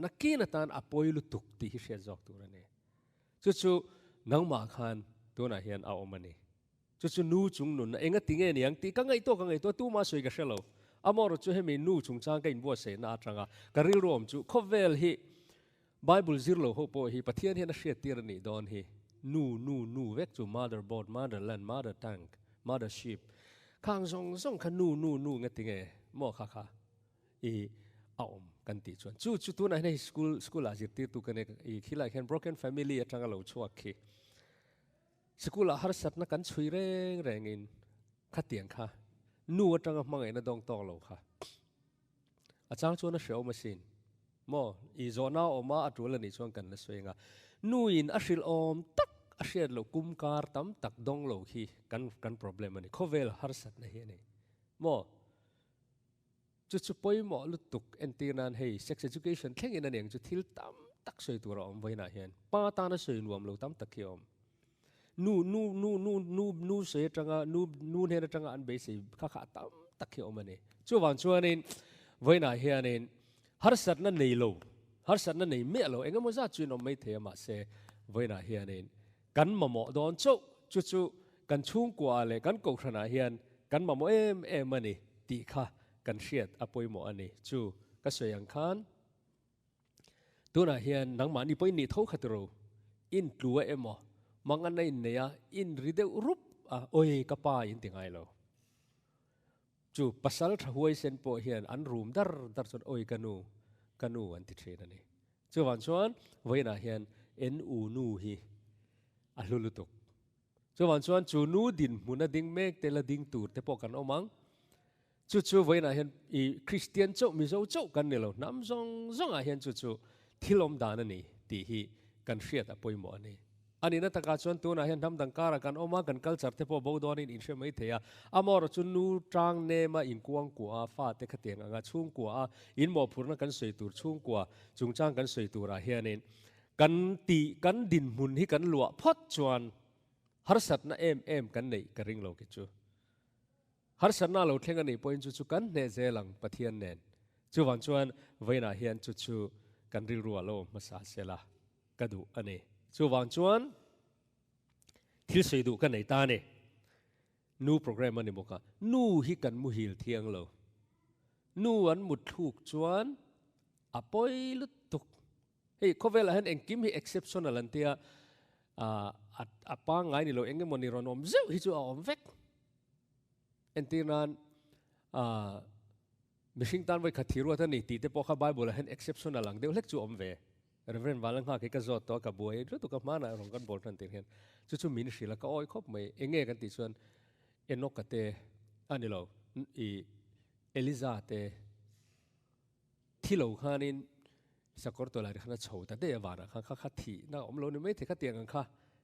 nakin atan a pawi lutuk tih hi hriat zawk tur a ni. Chu chu nangmah khan tunah hian a awm a ni. Chu chu nu chung nunna enga ti nge ni ang tih ka ngaihtuah ka ngaihtuah tuma sawi ka hre lo. Amaherawhchu chu hemi nu chungchang ka inbuatsaihna atanga ka rilru awm chu khawvel hi Bible zir lo ho pawh hi Pathian hian a hriattir a nih dawn hi. Nu, nu, nu vek chu mother board, mother land, mother tank, mother ship khang zawng zawng kha nu, nu, nu nge tinge maw kha kha i a awm kan tih chuan chu chu tunah hian hei school school ah zirtirtu ka nia i khilaiah khian broken family atanga lo chhuak khi. Sikul ah harsatna kan chhui reng rengin khatiang kha nu atanga hmangaihna dawng tawk lo kha a chang chuan a hreawm asin maw? I zawhna a awm a, a tul anih chuan kan la sawi anga nu in a hrilh awm tak a hriat loh kum kar tam tak dawng lo khi kan kan problem a ni, khawvel harsatna hi a ni maw? Chu chu pawimawh lutuk entir nan hei sex education thlengin a ni ang chu thil tam tak sawi tur a awm vawiinah hian pa tana sawi nuam lo tam tak hi a awm. Nu nu nu nu nu nu sawi atanga nu nu hnen atanga an beisei kha kha a tam tak hi a awm a ni. Chuvang chuanin vawiinah hianin harsatna nei lo harsatna nei miah lo eng emaw zat chu in awm mai thei a mahse vawiinah hianin kan mamawh dawn chauh chu chu kan chhungkua leh kan kohhranah hian kan mamawh em em a ni tih kha kan hriat a pawimawh a ni. Chu ka sawi ang khan tunah hian nangmahni pawh in nih tho kha tiro, in tlu a emaw, mangan a innei a, in ri deuh rup a, awi ka pa in ti ngai lo. Chu pasal tha huaisen pawh hian an rum dar dar chuan awi ka nu, ka nu an ti thin a ni. Chuvang chuan vawiinah hian en u nu hi a hlu lutuk. Chuvang chuan chu nu dinhmuna ding mek te la ding tur te pawh kan awm ang. Chu chu vawiinah hian i Kristian chauh, Mizo chauh kan ni lo, hnam zawng zawngah hian chu chu thil awm dan a ni tih hi kan hriat a pawimawh a ni. A nihna takah chuan tunah hian hnam dang karah kan awm a, kan culture te pawh bo dawnin in hre mai thei a. Amaherawh chu nu tang nema inkuangkua a, fate khatiang anga chhungkua a, in mawhphurhna kan sawi tur chhungkua chungchang kan sawi turah hianin kan tih kan dinhmun hi kan luah phawt chuan harsatna em em kan neih ka ring lo khi chu. Harsatna lo thleng a nih pawhin chu chu kan hneh zel ang Pathian nen. Chuvang chuan vawiinah hian chu chu kan rilru ah lo awm hmasa sela ka duh a ni. Chuvang chuan thil sawi duh ka nei ta a ni. Nu program a ni bawk a, nu hi kan muhil thiang lo. Nu an mutthluk chuan a pawi lutuk. Hei khawvelah hian engkim hi exceptional an tia, a pangngai ni lo eng emaw ni rawn awm zeuh hi chu a awm vek. Entir nan mihring tan vawi khat thi ruat a ni tih te pawh kha Bible ah hian exceptional ang deuh hlek chu awm ve. Reverend Vanlalnghak hi ka zawt tawh a, ka buai lutuk a hmanah rawn kan bawl tan tir hian chu chu min hrilh a, ka awi khawp mai. Enge kan tih chuan Enoch-a te a ni lo, i Eliza te thi lo khanin sakawr tawlai ri khan a chho ta daih a vanah khan kha kha thihna a awm lo ni maithei khatiang ang kha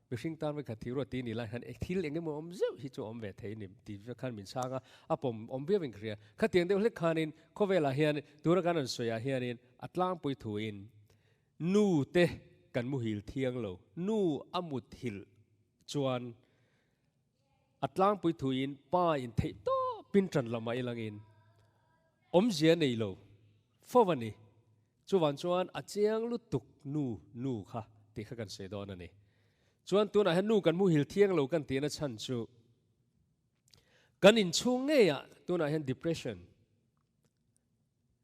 mihring tan vekhat thi ruat ti ni lai khan thil eng emaw awm zeuh hi chu a awm ve thei ni tih vek khan min chhang a, a pawm awm viau in ka hria. Khatiang deuh hlek khanin khawvelah hian tuna kan rawn sawiah hianin a tlangpui thuin nu te kan muhil thiang lo, nu a muthilh chuan A tlangpui thuin pa in theih tawpin ṭan lo mah ilangin awmzia nei lo fo a ni. Chuvang chuan a chiang lutuk nu nu kha tih kha kan sawi dawn a ni. Chuan tunah hian nu kan muhil thiang lo kan tihna chhan chu kan inchhung ngeiah tunah hian depression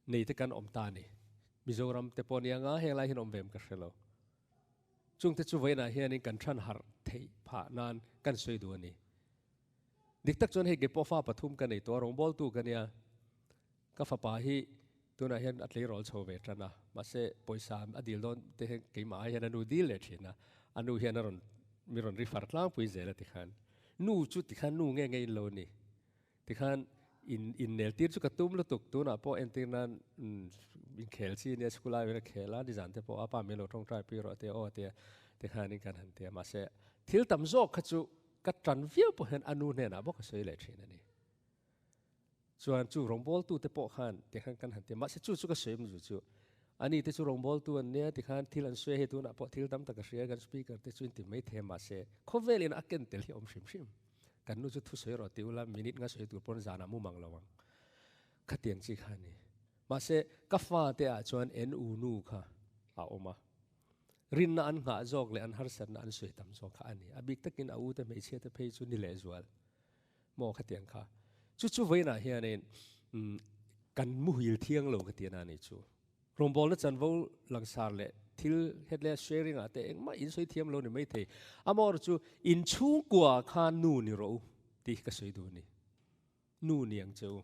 nei te kan awm ta a ni. Mizoram te pawh nia nga heng lai hian awm ve em ka hre lo. Chungte chu vawiinah hianin kan than harh theih phah nan kan sawi duh a ni. Dik tak chuan hei kei pawh fa pathum ka nei tawh a, rawngbawltu ka nia. Ka fapa hi tunah hian a tleirawl chho ve tan a, mahse pawisa a dil dawn te hian keimah ai hian a nu dil leh thin a, a nu hian a rawn mi rawn ri far tlangpui zel a tikhan. Nu chu tikhan nu nge nge in lo ni. Tikhan in innel tir chu ka tum lutuk, tunah pawh entir nan inkhel chi ania school ai a khel a, nizan te pawh a pa min lo tawngtai pui rawh tia aw tia tikhan in kan han tia mahse thil tam zawk kha chu ka tan viau pawh hian a nu hnenah bawk a sawi leh thin a ni. Chuan chu rawngbawltu te pawh khan tikhan kan han tia mahse chu chu ka sawi awm zu chu ani te chu rawngbawltu an nia tikhan thil an sawi a hei tunah pawh thil tam tak a hria kan speaker te chu in ti maithei a mahse khawvel in a ken tel hi a awm hrim hrim. Kan nu chu thu sawi rawh ti ula, minute nga sawi tur pawn zanah mu mang lo ang. Khatiang chi kha a ni. Mahse, ka fate ah chuan en u nu kha a awm a. Rinna an nghah zawk leh an harsatna an sawi tam zawk kha a ni. A bik takin a u te hmeichhia te phei chu ni lehzual maw khatiang kha. Chu chu vawiinah hianin kan muhil thiang lo ka ti a ni chu. Rawngbawlna chanvo langsar leh thil hetlai sharing ah te engmah in sawi thiam lo ni mai thei. Amaherawh chu in chhungkua kha nu ni rawh u tih hi ka sawi duh a ni. Nu ni ang che u.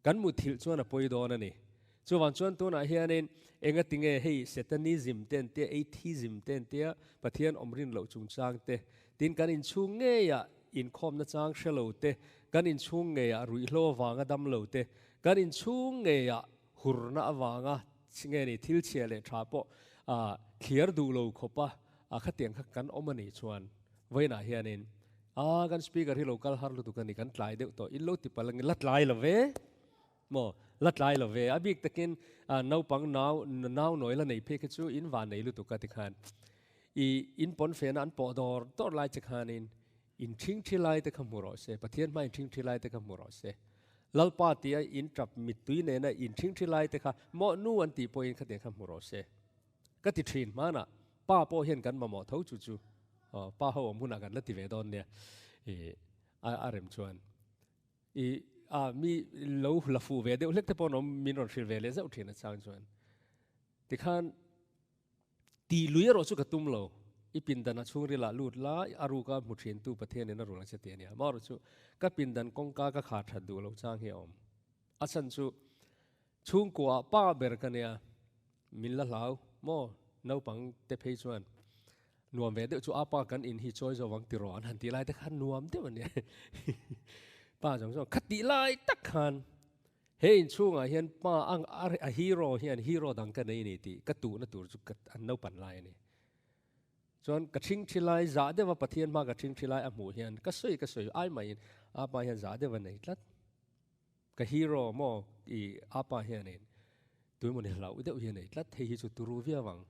Kan muthilh chuan a pawi dawn a ni. Chuvang chuan tunah hianin engatinge hei Satanism te an tia, Atheism te an tia, Pathian awm rin loh chungchang te, Tin kan inchhung ngeiah inkhawmna chang hre lo te, kan inchhung ngeiah ruihhlo avanga dam lo te, kan inchhung ngeiah hurna avanga nge ni thil chhia leh tha pawh thliar duh lo khawpa khatiang kha kan awm a nih chuan vawiinah hianin a kan speaker hi lo kal har lutuk a ni, kan tlai deuh tawh, in lo ti palh angin la tlai lo ve maw, la tlai lo ve, a bik takin naupang nau nau nawi la nei phei kha chu in van nei lutuk a tikhan i in pawn fena an pawh dawr dawr lai che khanin In ṭhingṭhi lai te kha hmu rawh se, Pathian hma in ṭhingṭhi lai te kha hmu rawh se. Lalpa tia in ṭap mittui nena in ṭhingṭhi lai te kha maw nu an tih pawhin khatiang kha hmu rawh se. Ka ti ṭhin hmanah pa pawh hian kan mamawh tho chu chu aw pa ho awm hunah kan la ti ve dawn nia i a a rem chuan i a mi lo la fuh ve deuh hlek te pawh an awm min rawn hrilh ve leh zauh ṭhin a chang chuan tikhan Tih lui erawh chu ka tum lo. I pindan a chhungril ah lut la, a ruka hmu thin tu Pathianin a rul ang che tih a nia. Amaherawh chu ka pindan kawngka ka khar that duh loh chang hi a awm. A chhan chu chhungkua ah pa ber ka nia, min la hlau maw? Naupang te phei chuan nuam ve deuh chu a pa kan in hi chawi zo vang tiraw an han tih lai te khan nuam deuh a nia. Pa zawng zawng kha tih lai tak khan He inchhungah hian pa ang a hero hian hero dang ka nei ni tih ka tuhna tur chu ka an naupan lai a ni. Chuan ka thingthi lai zah deuha Pathian hma ka thingthi lai a hmuh hian ka sawi ka sawi ai maiin apa hian zah deuha nei tlat. Ka hero maw i apa hianin tuemawni hlauh deuh hi a nei tlat hei hi chu turu viau ang.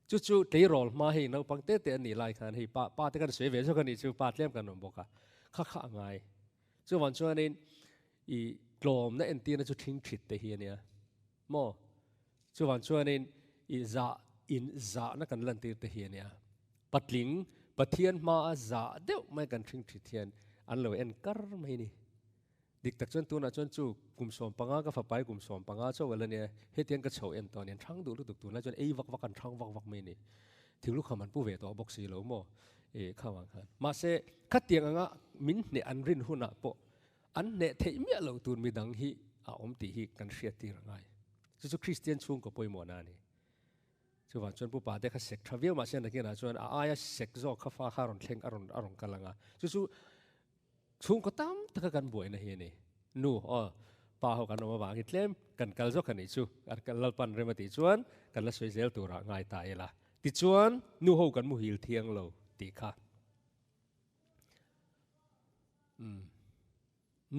Chu chu tleirawl hma hei naupang te te an nih lai khan hei pa pa te kan sawi ve zawk a nih chu pa tlem kan awm bawk a kha kha a ngai. Chuvang chuanin I tlawmna entirna chu thing thit te hi a nia maw? Chuvang chuanin i zah in zahna kan lantir te hi a nia. Patling Pathian hmaa zah deuh mai kan thing thit hian an lo en kar mai ni. Dik tak chuan tunah chuan chu kum 15 ka fapai kum 15 chauh ala nia, hetiang ka chho en tawh a ni, an thang duh lutuk tunlai chuan ei vak vak an thang vak vak mai ni. Thinglukham an pu ve tawh bawk si lo maw? I kha vang khan. Mahse khatiang anga min hneh an rin hunah pawh An hneh theih miah loh tur midang hi a awm tih hi kan hriat tir a ngai. Chu chu Kristian chhungkaw pawimawhna a ni. Chuvang chuan Pu Pate kha sek tha viau mahse nakinah chuan a aia sek zawk kha fa kha a rawn thleng a rawn a rawn kal ang a. Chu chu chhungkaw tam taka kan buaina hi a ni. Nu aw pa ho kan awm avangin tlem kan kal zawk a nih chu. Lalpan rem a tih chuan kan la sawi zel turah ngai ta ila. Tichuan nu ho kan muhil thiang lo tih kha.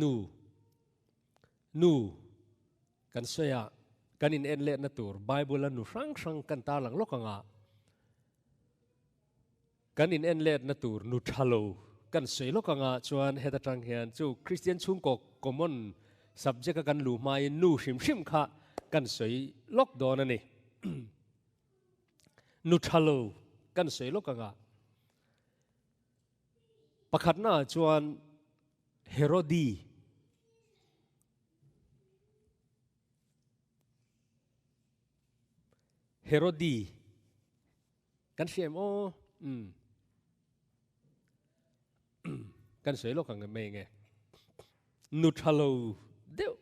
Nu, nu kan sawi a, kan in en letna tur Bible a nu hrang hrang kan tarlang lawk ang a, kan in en letna tur nu tha lo kan sawi lawk ang a, chuan heta tang hian chu Christian chhungkaw common subject a kan luh hmain nu hrim hrim kha kan sawi lawk dawn a ni. Nu tha lo kan sawi lawk ang a. Pakhatnaah chuan Herodi Herodi kan hria em aw? Umm. Kan sawi lawk ang mai nge. Nu tha lo deuh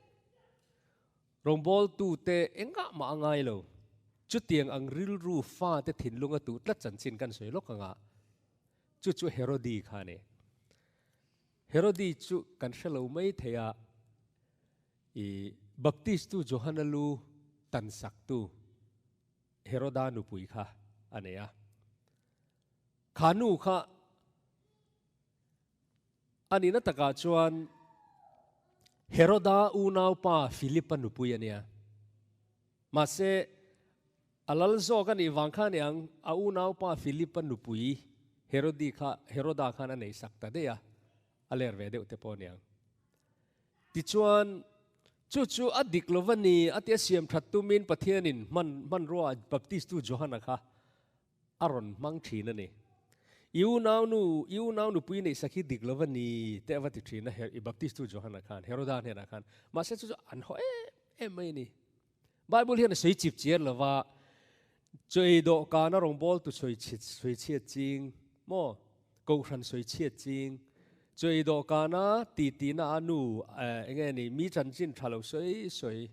Rawngbawltute engah mah a ngai lo. Chutiang ang rilru fate thinlung a tuh tlat chanchin kan sawi lawk ang a, chu chu Herodi kha a ni. Herodi chu kan hre lo mai thei a, i Baptistu Johana lu tansaktu Heroda nupui kha a nei a. Kha nu kha A nihna takah chuan Heroda unaupa Philipa nupui a nia. Mahse, a lal zawk a nih vang kha a ni ang, a unaupa Philipa nupui Herodi kha Heroda khan a nei sak ta daih a, a ler ve deuh te pawh a ni ang. Tichuan, chu chu a dik lo va ni, a tia siam that tumin Pathianin hman hmanrua Baptistu Johana kha a rawn hmang thin a ni. I unaunu, i unau nupui neih sak hi dik lo va ni teh a va ti thin a, i Baptistu Johana khan, Heroda hnenah khan. Mahse chu chu an haw em em mai a ni. Bible hian a sawi chip chiar lo va, chawi dawhkana rawngbawltu sawi chhit, sawi chhiat ching maw? Kohhran sawi chhiat ching, chawi dawhkana titi na a nu, eng nge ni, mi chanchin tha lo sawi sawi,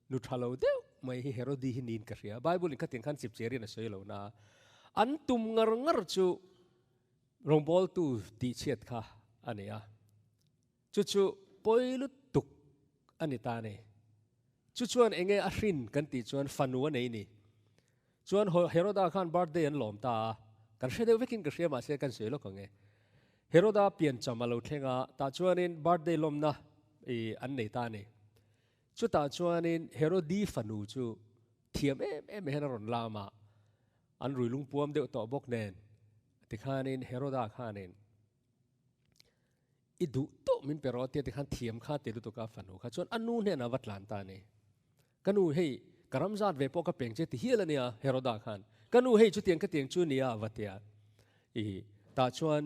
Nu tha lo deuh mai hi Herodi hi niin ka hria. Bible in khatiang khan chipchiarin a sawi lo na. An tum ngar ngar chu Rawngbawltu tihchhiat kha a ni a, chu chu pawi lutuk a ni ta a ni. Chu chuan enge a hrin kan tih chuan fanu a nei ni. Chuan Heroda khan birthday an lawm ta a, kan hre deuh vekin ka hria mahse kan sawi lawk ang e. Heroda piancham a lo thleng a, tah chuanin birthday lawmna an nei ta a ni. Chutah chuanin Herodi fanu chu thiam em em hian a rawn lam a, an rui lungpuam deuh tawh bawk nen tikhanin Heroda khanin i duh tawh min pe rawh tia tikhan thiam kha ti lutuk a fanu kha chuan a nu hnenah va tlan ta a ni. Ka nu hei ka ram zat ve pawh ka peng che ti hial a nia Heroda khan ka nu hei chutiang ka tiang chu nia va tia i tah chuan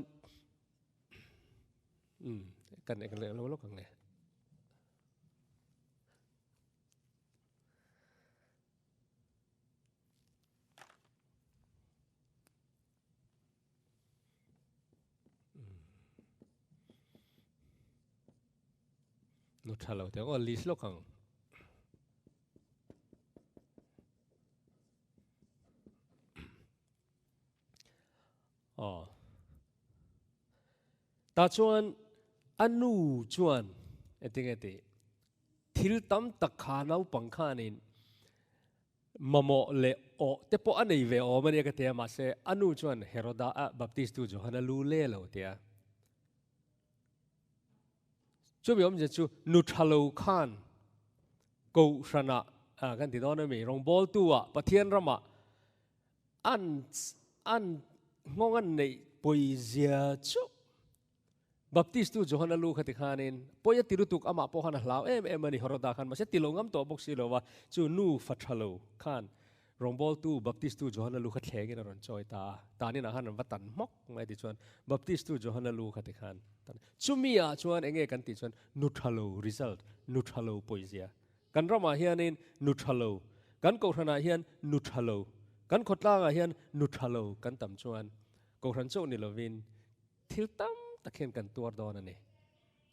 um kan eng leh lo lawk ang le. Nu tha lo te aw list lawk ang. Aw. Ta chuan a nu chuan engtinge tih thil tam tak kha naupang khanin Mamawh leh awh te pawh a nei ve awm a nia ka ti a, mahse a nu chuan Heroda a Baptistu Johana lu le lo ti a. Chumi awmzia chu nu tha lo khan Kohhranah kan ti dawn a mi, rawngbawltu ah Pathian ramah an an nghawng an neih pawizia chu Baptist tu Johana lu kha ti khanin pawi a ti lutuk amah pawh khan a hlau em em a ni Heroda khan mahse ti lo ngam tawh bawk si lo va chu nu fa tha lo khan rawngbawltu Baptist tu Johana lu kha thlengin a rawn chawi ta a tanin ah khan an va tan hmawk mai ti chuan Baptist tu Johana lu kha ti khan tan chumi ah chuan enge kan tih chuan nu tha lo result nu tha lo pawizia kan ramah hianin nu tha lo kan kohhranah hian nu tha lo kan khawtlangah hian nu tha lo kan tam chuan kohhran chauh ni lovin Thil tam tak hian kan tuar dawn a ni.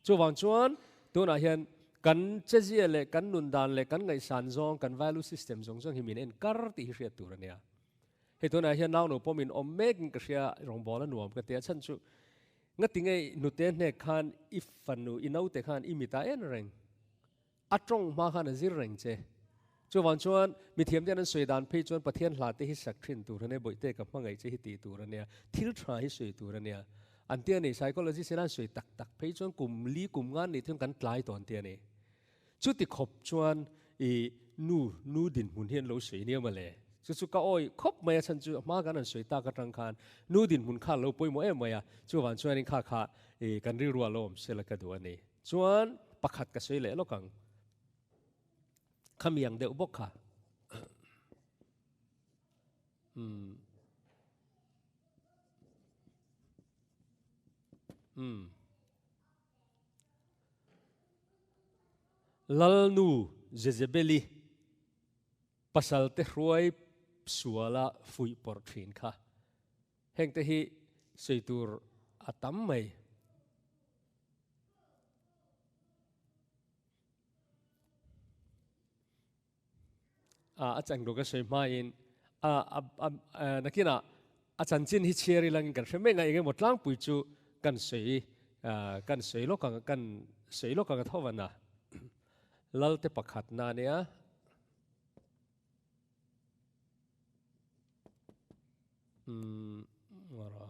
Chuvang chuan tunah hian kan chezia leh kan nun dan leh kan ngaihsan zawng, kan value system zawng zawng hi min en kar tih hi hriat tur a nia. Hei tunah hian nau no pawh min awm mekin ka hria, rawngbâwl a nuam ka ti a, chhan chu ngati nge hnute hnek khan i fanu, i naute khan i mitah en reng. A tawng hma khan a zir reng che. Chuvang chuan mithiam ten an sawi dan phei chuan Pathian hla te hi sak thin tur a nia, Bawihte ka hmangaih che hi tih tur a nia, thil tha hi sawi tur a nia. An ti a ni, psychologist in an sawi tak tak phei chuan kum li kum nga nih thung kan tlai tawh an ti a ni. Chuti khawp chuan i nu nu dinhmun hi an lo sawi nia mawle. Chu chu ka awi khawp mai a chhan chu hma kan han sawi tak atang khan nu dinhmun kha a lo pawimawh em mai a, chuvang chuanin kha kha i kan rilru a lo awm sela ka duh a ni. Chuan pakhat ka sawi leh lawk ang. Khami ang deuh bawk kha. Um. Um. Lalnu Jezebeli pasal te hruai suala fuih pawrh thin kha. Hengte hi sawi tur a tam mai. A a chang duh ka sawi hmain a a nakinah a chanchin hi chhiar ilangin kan hre mek a, engemaw tlangpui chu kan sawi kan sawi lawk ang kan sawi lawk ang a tho van a. Lalte pakhatna a nia. Umm ngara.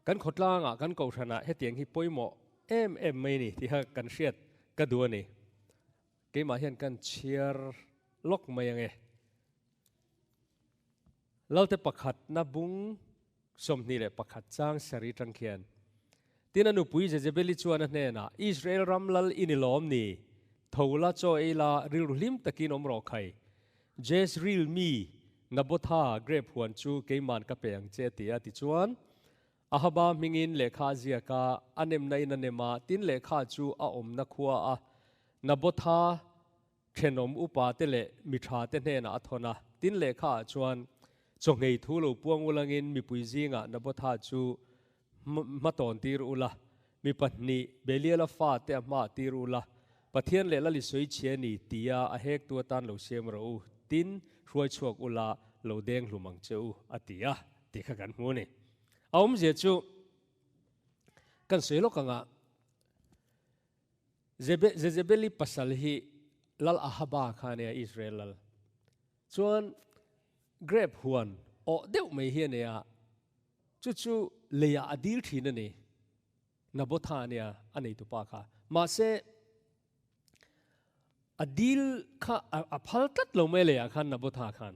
Kan khawtlangah, kan kohhranah hetiang hi pawimawh em em mai ni tiha kan hriat ka duh a ni. Keimah hian kan chhiar lawk mai ange. Lalte pakhatna bung 21 chang sari tang khian, Tin a nupui Jezebeli chuan a hnenah, Israel ram lal i ni lawm ni? Tho la, chaw ei la, rilru hlim takin awm rawh khai. Jezreel mi Nabotha grape huan chu keiman ka pe ang che a ti a. Tichuan, Ahaba hmingin lehkha a ziak a, a nemna in a nem a, tin lehkha chu a awmna khua a Nabotha. Thenawm upa te leh mi tha te hnenah a thawn a. Tin lehkha ah chuan chawngei thu lo puang ulangin mipui zingah Nabotha chu hmatawn tir ula, mi pahnih Beliala fa te a hmaah tir ula, Pathian leh Lali sawi chhia ni tia a hektu atan lo siam rawh u, tin hruai chhuak ula lo deng hlum ang che u, a ti a, tih kha kan hmu a ni. A awmzia chu kan sawi lawk anga Jezebeli pasal hi Lal Ahaba kha a nia, Israel lal. Chuan grape huan awh deuh mai hi a nia, chu chu leiah a dil thin a ni. Nabotha a nia, a neitupa kha. Mahse, a dil kha a phal tlat lo mai leiah khan Nabotha khan.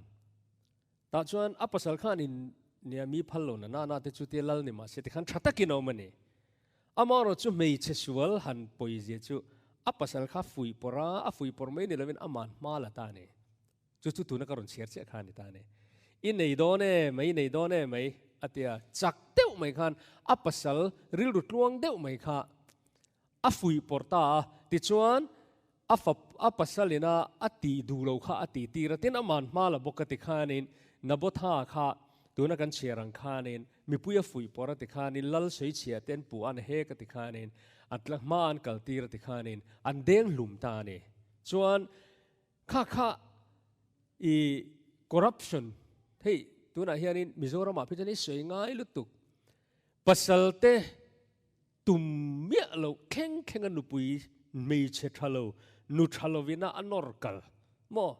Tah chuan a pasal khanin nia mi phal lo na na na te chu tia lal ni mahse tikhan tha takin a awm a ni. Amaherawh chu hmeichhe sual han pawizia chu a pasal kha fuih pawrh a, a fuih pawrh mai ni lovin aman hma la ta a ni. Chu chu tuna ka rawn chhiar chiah kha a ni ta a ni. I nei dawn e mai, nei dawn e mai a ti a, chak deuh mai khan a pasal rilru tluang deuh mai kha a fuih pawrh ta a, tichuan a fap a pasalina a tih duh lo kha a tih tir a, tin aman hma la bawk a ti khanin Nabotha kha tuna kan chhiar ang khanin mipui a fuih pawrh a ti khanin lal sawichhia te an puh an hek a ti khanin an tla hma an kal tir a ti khanin an deng hlum ta a ni. Chuan kha kha i corruption hei tunah hianin Mizoramah phei chuan i sawi ngai lutuk pasal te Tum miah loh thleng thleng a nupui hmeichhe tha lo, nu tha lovin a a nawr kal maw?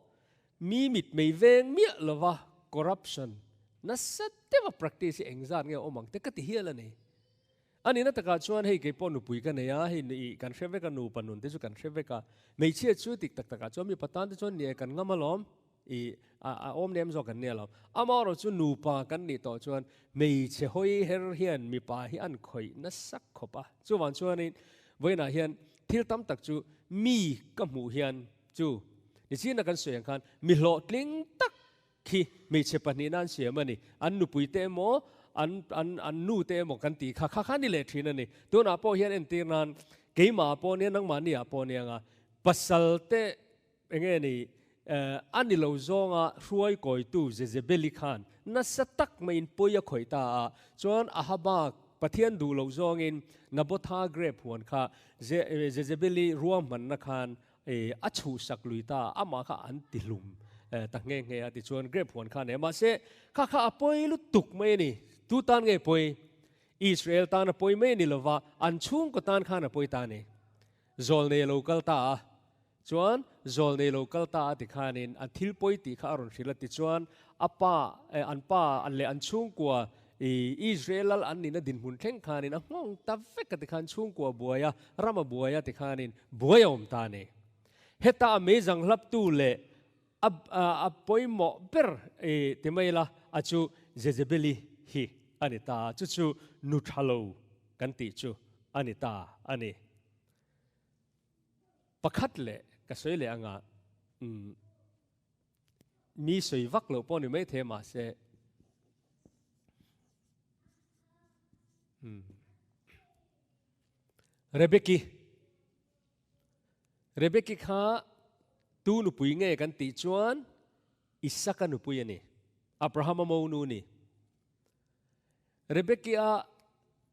Mi mit mei veng miah lova corruption nasa deuha practice hi engzat nge a awm ang te ka ti hial a ni. A nihna takah chuan hei kei pawh nupui ka nei a, hei ih kan hre vek a, nupa nun te chu kan hre vek a, hmeichhia chu tik tak takah chuan mipa tan te chuan ni e kan ngam alawm. I a awm nem zawk an nia lo. Amaherawh chu nupa kan nih tawh chuan hmeichhe hawi her hian mipa hi an khawih nasa khawp a. Chuvang chuanin vawiinah hian thil tam tak chu mi ka hmuh hian chu nichina kan sawi ang khan mi hlawhtling tak khi hmeichhe pahnihna an siam a ni. An nupui te emaw an an an nu te emaw kan tih kha kha kha ni leh thin a ni. Tunah pawh hian entir nan keimah pawh nia nangmahni ah pawh nia anga pasal te Enge ni, a ni lo zawnga hruai kawitu Jezebeli khan nasa tak maiin pawi a khawih ta a, chuan Ahaba Pathian duh lo zawngin Nabotha grape huan kha Jezebeli ruahmanna khan a chhuhsak lui ta a, amah kha an ti hlum ta nghe nghe a, tichuan grape huan kha a nei a, mahse kha kha a pawi lutuk mai a ni, tu tan nge pawi? Israel tan a pawi mai a ni lova, an chhungkaw tan khan a pawi ta a ni. Zawlnei a lo kal ta a, chuan zawlnei lo kal ta a ti khanin an thil pawi tih kha a rawn hrilh a, tichuan a pa eh an pa leh an chhungkua i Israel lal an nihna dinhmun thleng khanin a nghawng ta vek a ti khan chhungkua buai a, ram a buai a ti khanin buai a awm ta a ni. Heta a meizang hlaptu leh a a pawimawh ber i ti mai ila a chu Jezebeli hi a ni ta a, chu chu nu tha lo kan tih chu a ni ta a ni. Pakhat leh ka sawi leh anga umm mi sawi vak loh pawh ni maithei mahse umm Rebeki Rebeki kha tu nupui nge kan tih chuan Isaka nupui a ni Abrahama monu ni. Rebeki a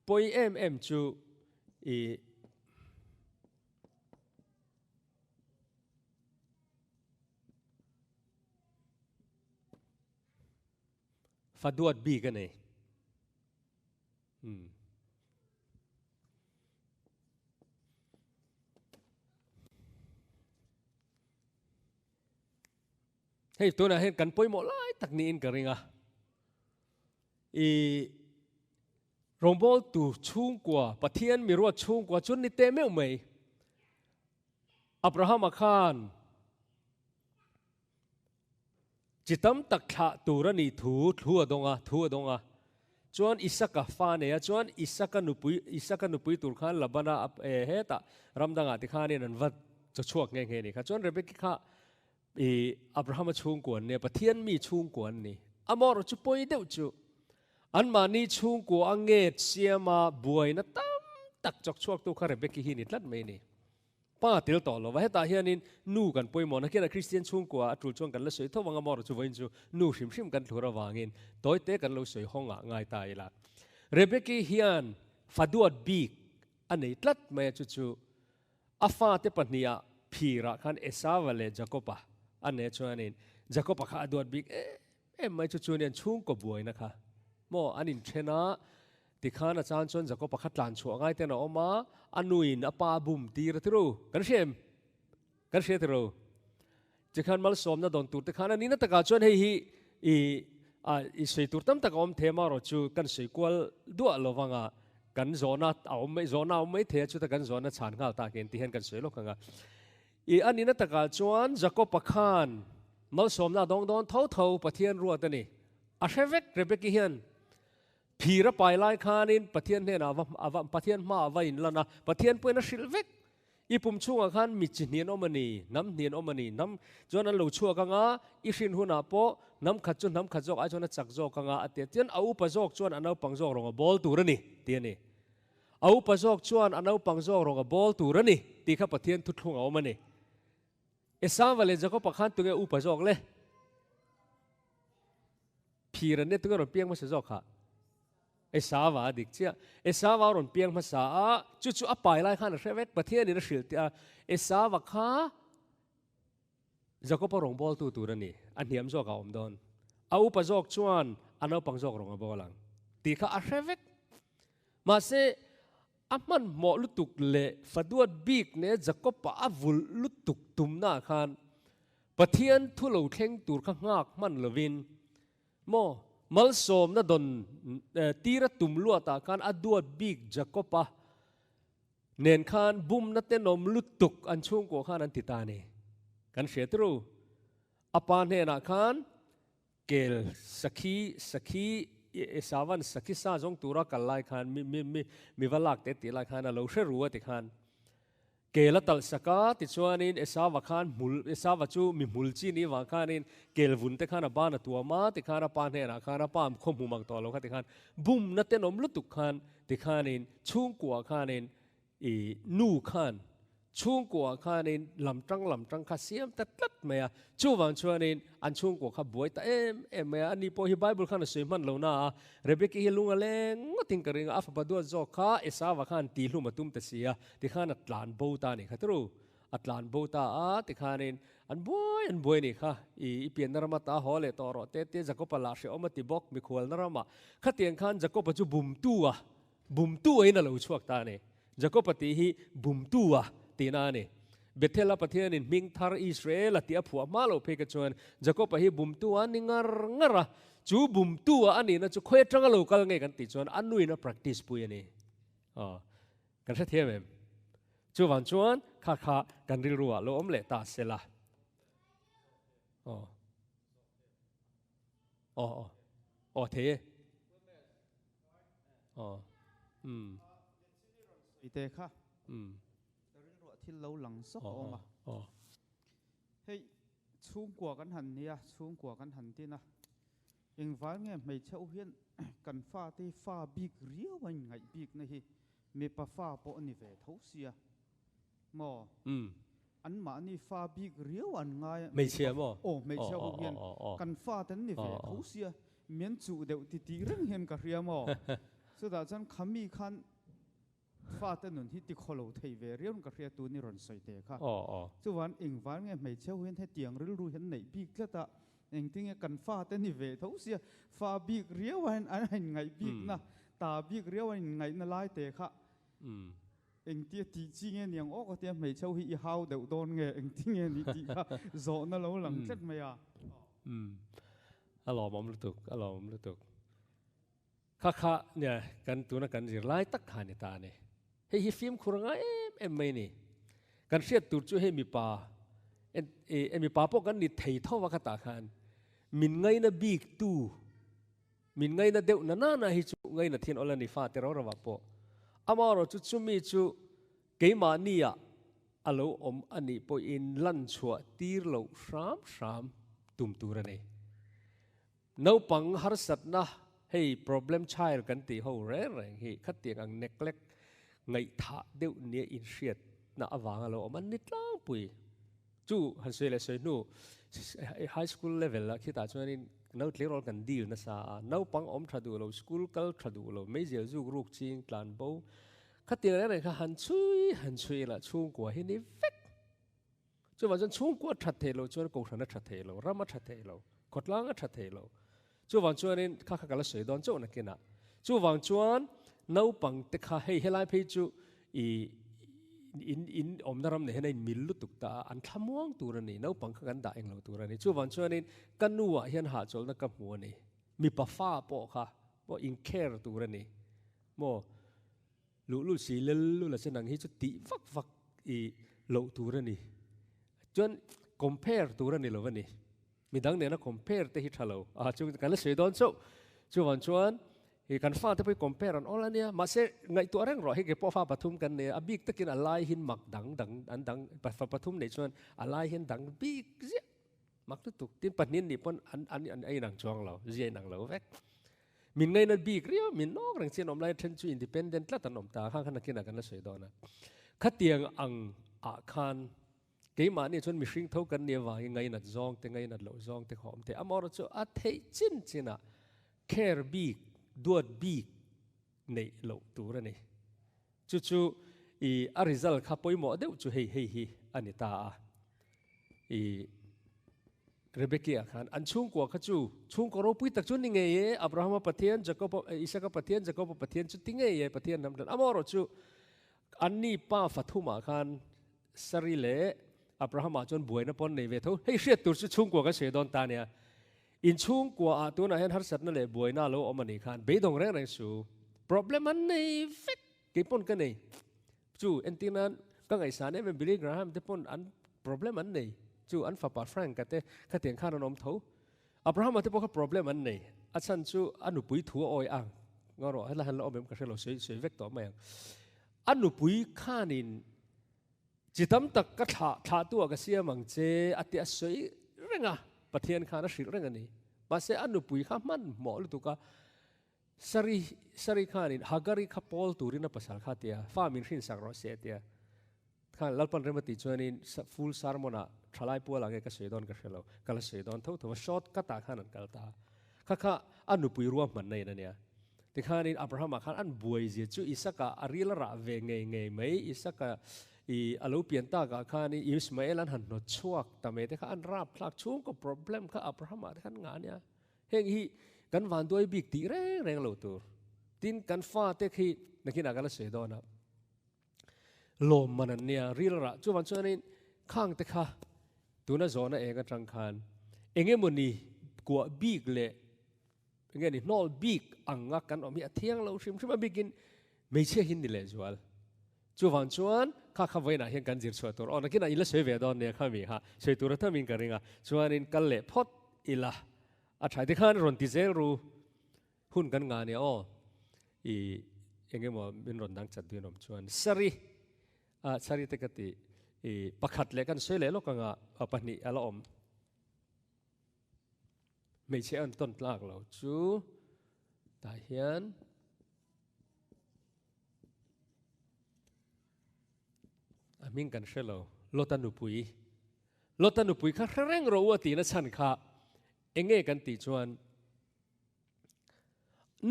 pawi em em chu i fa duat bik a nei. Hmm. Hei tunah hian kan pawimawh lai tak niin ka ring a. I rawngbawltu chhungkua, Pathian mi ruat chhungkua chu ni teh meuh mai. Abrahama khan chi tam tak thlah tur a nih thu thu a dawng a, thu a dawng a. Chuan Isaka fa nei a, chuan Isaka nupui, Isaka nupui tur khan Labana hetah ram dangah ti khanin an va chaw chhuak nghe nghe a nih kha. Chuan Rebeki kha I Abrahama chhungkua an nia, Pathian mi chhungkua an ni. Amaherawh chu pawi deuh chu anmahni chhungkua a nget siama buaina tam tak chawk chhuaktu kha Rebeki hi ni tlat mai a ni. Pa tel tawh lo va, hetah hianin nu kan pawimawh na khian a Kristian chhungkua a tul chuan kan la sawi tho vang a, maw chu vawiin chu nu hrim hrim kan thlur avangin tawi te kan lo sawi hawng ah ngai ta ila. Rebeki hian fa duat bik a nei tlat mai a, chu chu a fate pahniha phirah khan Esava leh Jakoba a nei a chuanin Jakoba kha a duat bik em em mai chu chu nen chhungkaw buaina kha maw an inthen a, tikhan a chan chuan Jakoba kha tlan chhuah ngai ten a awm a, a nuin a pa bum tir a ti ru, kan hria em? Kan hria ti ru. Tikhan malsawmna dawn tur te khan a nihna takah chuan hei hi i i sawi tur tam tak a awm thei a, marawh chu kan sawi kual duah lo vang a, kan zawhna a awm mai zawhna a awm mai thei a, chuta kan zawhna chhan nghal tak in ti hian kan sawi lawk ang a. I a nihna takah chuan Jakob-a khan malsawmna a dawng dawn tho tho Pathian ruat a ni. A hre vek Rebeki hian phir a pai lai khanin Pathian hnenah a va a va Pathian hmaah a va inlan a, Pathian pawhin a hrilh vek. I pum chhungah khan mi chi hnian awm a ni, hnam hnian awm a ni, hnam chuan an lo chhuak ang a, i hrin hunah pawh hnam khat chu hnam khat zawk ai chuan a chak zawk ang a, a ti a. Tichuan a upa zawk chuan a naupang zawk rawng a bawl tur a ni, ti a ni. A upa zawk chuan a naupang zawk rawng a bawl tur a ni tih kha Pathian thuthlung a awm a ni. Esauva leh Jakoba khan tunge upa zawk le? Phir an nia tunge rawn piang hmasa zawk kha? Esauva a dik chiah. Esauva a rawn piang hmasa a, chu chu a pai lai khan a hre vek, Pathianin a hrilh tih a, Esauva kha Jakoba rawng bawltu tur a ni, a hniam zawk a awm dawn. A upa zawk chuan a naupang zawk rawng a bawl ang tih kha a hre vek. Mahse, a hmanhmawh lutuk leh faduat bik nen Jakob-a a vulh lutuk tumnaah khan Pathian thu lo thleng tur kha nghak hman lovin maw malsawmna dawn tira tum luatah khan a duat bik Jakob-a nen khan bumna tenawm lutuk an chhungkuah khan an ti ta a ni. Kan hria turu. A pa hnenah khan Kel sakhi sakhi Esavan sakhi sa zawng tura kal lai khan mi mi mi mi va lak te tih lai khan a lo hre ru a ti khan kel a talh sak a, tichuanin Esava khan hmul Esava chu mi hmul chi ni vang khanin kel vun te khan a ban a tuam a, tikhan a pa hnenah khan a pa khaw hmu mang tawh lo kha tikhan bumna tenawm lutuk khan tikhanin chhungkua khanin I nu khan chhungkua khanin lam tang lam tang kha siam ta tlat mai a, chuvang chuanin an chhungkua kha buai ta em em mai a, ani pawh hi Bible khan a sawi hman lo na a, Rebeki hi lung a leng ngawtin ka ring a, a fapa duat zawk kha Esava khan tihlum a tum ta si a, tikhan a tlan bo ta a nih kha turu, a tlan bo ta a, tikhanin an buai an buai a nih kha, i i pianna rama ta haw leh tawh rawh te te Jakob-a lah hrehawm a ti bawk mikhualna ramah, khatiang khan Jakob-a chu bumtu a Bumtu aiin a lo chhuak ta a ni. Jakob-a tih hi bumtu a tihna a ni. Bethel-a Pathianin hming thar Israel-a tih a phuah hma loh phei kha chuan Jakob-a hi bumtu a ni ngar ngar a. Chu bumtu a anihna chu khawi atanga lo kal nge kan tih chuan a nuin a practice pui a ni. Aw, kan hrethiam em? Chuvang chuan kha kha kan rilru ah lo awm leh ta se la. Aw. Aw, aw. Aw, thei e. Aw. Umm. I te kha. Umm. Ka rilruah thil lo lang zawk a awm a. Aw. Hei chhungkua kan han nia, chhungkua kan han tin a. Engvai nge hmeichhe u hian kan fate hi fa bik riau a inngaih bikna hi mipa fa pawh a ni ve tho sia maw? Umm. Anmahni fa bik riau an ngai a. Hmeichhia maw? Aw, hmeichhia ho hian kan fate an ni ve tho sia, mian chuh deuh ti tih reng hian ka hria maw? Chutah chuan khami khan fate nun hi tikhaw lo thei ve riau in ka hria tun i rawn sawi te kha. Chuvan engvan nge hmeichhia ho hian hetiang rilru hi an neih bik tlat a, engtinge kan fate ni ve tho sia, fa bik riau an inngaih bikna, ta bik riau an inngaihna lai te kha. Engtia tih chi nge niang aw ka tia hmeichhe ho hi i hau deuh dawn nge engti nge ni tih kha zawhna lo lang tlat mai a. Umm a lawmawm lutuk a lawmawm lutuk kha kha nia kan tuna kan zir lai tak kha ni ta a ni hei hi fimkhur ngai em em mai ni kan hriat tur chu hei mipa e mipa pawh kan ni thei tho a kha tah khan min ngaina bik tu Min ngaina deuh na nana hi chu ngaina thin awl a ni fate ro ro ah pawh. Amaherawhchu chumi chu keimahni ah a lo awm a nih pawhin lan chhuah tir loh hram hram tum tur a ni. Naupang harsatna hei problem child kan tih ho reng reng hi khatiang ang neglect ngaihthah deuh nia inhriat. na avanga lo awm an ni tlangpui. Chu han sawi leh sawi hnu high school level ah khitah chuanin no tleirawl kan deal nasa a, naupang awm tha duh lo, school kal tha duh lo, meizial zuk ruk ching tlan bo khatiang reng reng kha han chhui han chhui ila chhungkua hi ni vek. Chuvang chuan chhungkua a that theih loh chuan kohhran a tha thei lo, ram a tha thei lo, khawtlang a tha thei lo. Chuvang chuanin kha kha ka la sawi dawn chauh nakinah. Chuvang chuan naupang te kha hei helai phei chu i in in awmna ram nei hian a inmil lutuk ta a, an thlamuang tur a ni, naupang kha kan dah englo tur a ni. Chuvang chuanin ka nu ah hian hahchawlhna ka hmu a ni, mipa fa pawh kha pawh in care tur a ni maw? Luhlul si lel lul a che nang hi chu tih vak vak i loh tur a ni. Chuan compare tur a ni lo a ni. Midang nena compare te hi tha lo. A chu kan la sawi dawn chauh. Chuvang chuan i kan fate pawh hi compare an awl a nia. Mahse ngaihtuah reng rawh hei ke pawh fa pathum kan nei a, a bik takin a lai hin mak dang dang an dang fa pathum nei chuan a lai hian dang bik ziah mak lutuk. Tin pahnih nih pawn an an an a inang chuang lo, zia inang lo vek. Min ngainat bik riau, min nawk reng chian awm lai then chu independent tlat an awm ta, khang khan nakinah kan la sawi dawn a. Khatiang ang ah khan keimahni chuan mihring tho kan nih avangin ngainat zawng te ngainat loh zawng te kha awm thei. Amaherawhchu chu a theih chin chinah care bik, duat bik neih loh tur a ni. Chu chu i a result kha pawimawh deuh chu hei hei hi a ni ta a. I Rebeki ah khan an chhungkua kha chu chhungkaw ropui tak chu ni ngei e, Abrahama Pathian, Jakoba, Isaka Pathian, Jakoba Pathian chu ti ngei e, Pathian hnam hran. Amaherawh chu anni pa fathumah khan Sari leh Abrahama chuan buaina pawn nei ve tho. Hei hriat tur chu chhungkua kan sawi dawn ta nia. In chhungkua ah tunah hian harsatna leh buaina lo awm a nih khan beidawng reng reng su. Problem an nei vek. Kei pawn ka nei. Chu entir nan ka ngaihsan em em Billy Graham te pawn an problem an nei. Chu an fapa Frank a te khatiang khan an awm tho. Abrahama te pawh kha problem an nei. A chhan chu a nupui thu a awi ang. Ngaw rawh helai han la awm em ka hre lo sawi sawi vek tawh mai ang. A nupui khanin chi tam tak ka thlah thlah tu ah ka siam ang che a ti a sawi reng a. Pathian khan a hrilh reng a ni. Mahse a nupui kha hmanhmawh lutuk a. Sari, Sari khanin Hagari kha pawl turin a pasal kha tia, fa min hrinsak rawh se tia. Khan Lalpan rem a tih chuanin full sermon ah thalai pual ah nge ka sawi dawn ka hre lo, ka la sawi dawn tho tho a, short cut ah khan an kal ta. Kha kha a nupui ruahmanna in a nia. Tikhanin Abraham ah khan an buai zia chu Isaka a ril a rah ve ngei ngei mai, Isaka i a lo pian tak ah khan Ismael an han hnawt chhuak ta mai te kha an rapthlak chhungkaw problem kha Abraham ah te khan ngah a nia. Heng hi kan vanduai bik tih reng reng lo tur. Tin, kan fate khi nakinah kan la sawi dawn a, lawm man an nia, ril rah. Chuvang chuanin khang te kha tuna zawhna eng atang khan eng emawni kuah bik leh eng nge ni hnawl bik anga kan awm hi a thiang lo hrim hrim a bikin hmeichhia hi ni lehzual. Chuvang chuan kha kha vawiinah hian kan zir chhuah tur aw nakinah in la sawi ve dawn nia kha mi kha sawi tur a thamin ka ring a, chuanin kal leh phawt ila a tha tikhan rawn ti zel ru hun kan ngah nia aw i eng emaw min rawn dang chat duin awm chuan sari a sari te ka ti i pakhat leh kan sawi leh lawk anga pahnih a la awm hmeichhe an tawn tlak lo chu tah hian A hming kan hre lo, Lota nupui. Lota nupui kha hre reng rawh u a tihna chhan kha eng nge kan tih chuan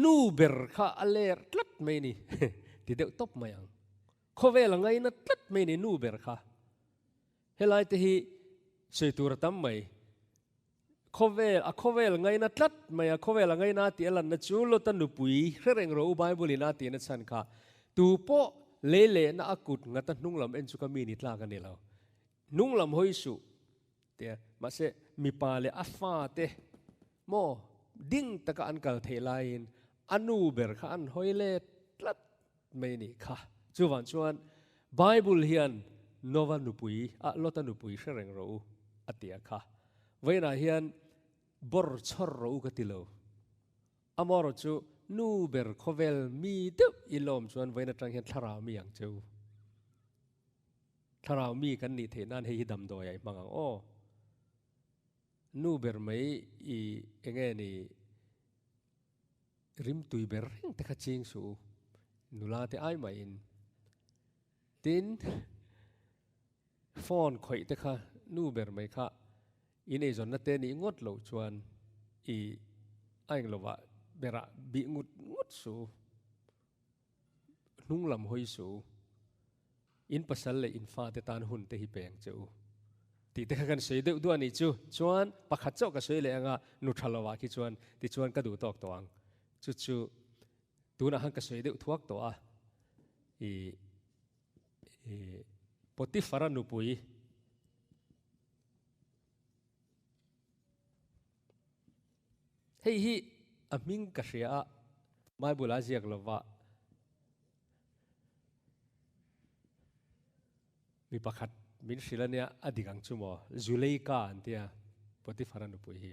nu ber kha a ler tlat mai ni ti deuh tawp mai ang. Khawvel a ngaina tlat mai ni nu ber kha. Helai te hi sawi tur a tam mai. Khawvel, a khawvel ngaina tlat mai a, khawvel a ngaina tih a lanna chu Lota nupui hre reng rawh u Bible in a tihna chhan kha tu pawh lei lehna a kut ngata hnung lam en chu ka mi ni tlak a ni lo. Hnung lam hawi suh tia mahse mipa leh a fa te maw ding taka an kal theih laiin a nu ber kha an hawi let tlat mai nih kha. Chuvang chuan Bible hian Nova nupui ah Lota nupui hre reng rawh u a ti a kha. Vawiinah hian bawr chhawr rawh u ka ti lo. Amaherawh chu nu ber khawvel mi deuh i lawm chuan vawiin atang hian thlarau mi ang che u. Thlarau mi kan nih theih nan hei hi damdawi ah i hmang ang aw. Nu ber mai i enge ni Rimtui ber reng te kha ching suh u, nula te ai maiin. Tin, Phone khawih te kha nu ber mai kha in eizawnna te nih ngawt loh chuan i a eng lovah berah bih ngut ngut su, hnung lam hawi su, in pasal leh in fate tan hun te hi peng che u tih te kha kan sawi deuh duah a nih chu. Chuan pakhat chauh ka sawi leh anga nu tha lovah khi chuan tichuan ka duh tawk tawh ang. Chu chu tunah khan ka sawi deuh thuak tawh a, i Potiphara nupui hei hi a hming ka hria a, Bible a ziak lova mi pakhat min hrilh ania a dik ang chu maw, Zuleika an tia Potiphara nupui hi.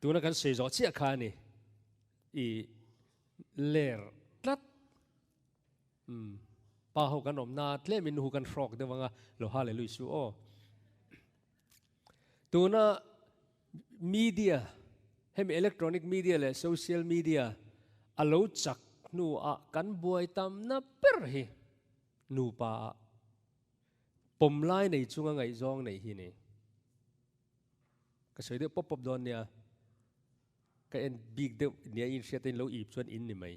Tuna kan sawi zawh chiah kha a ni. I ler tlat. Umm pa ho kan awmna tlem in hu kan hrawk deuh anga lo hallelujah su aw. Tuna media hemi electronic media leh social media a lo chak hnu ah kan buai tamna ber hi nupa ah pawm lai nei chunga ngaihzawng nei hi ni. Ka sawi deuh pawp pawp dawn nia. Ka en bik deuh nia in hriat a in lo ip chuan in ni mai.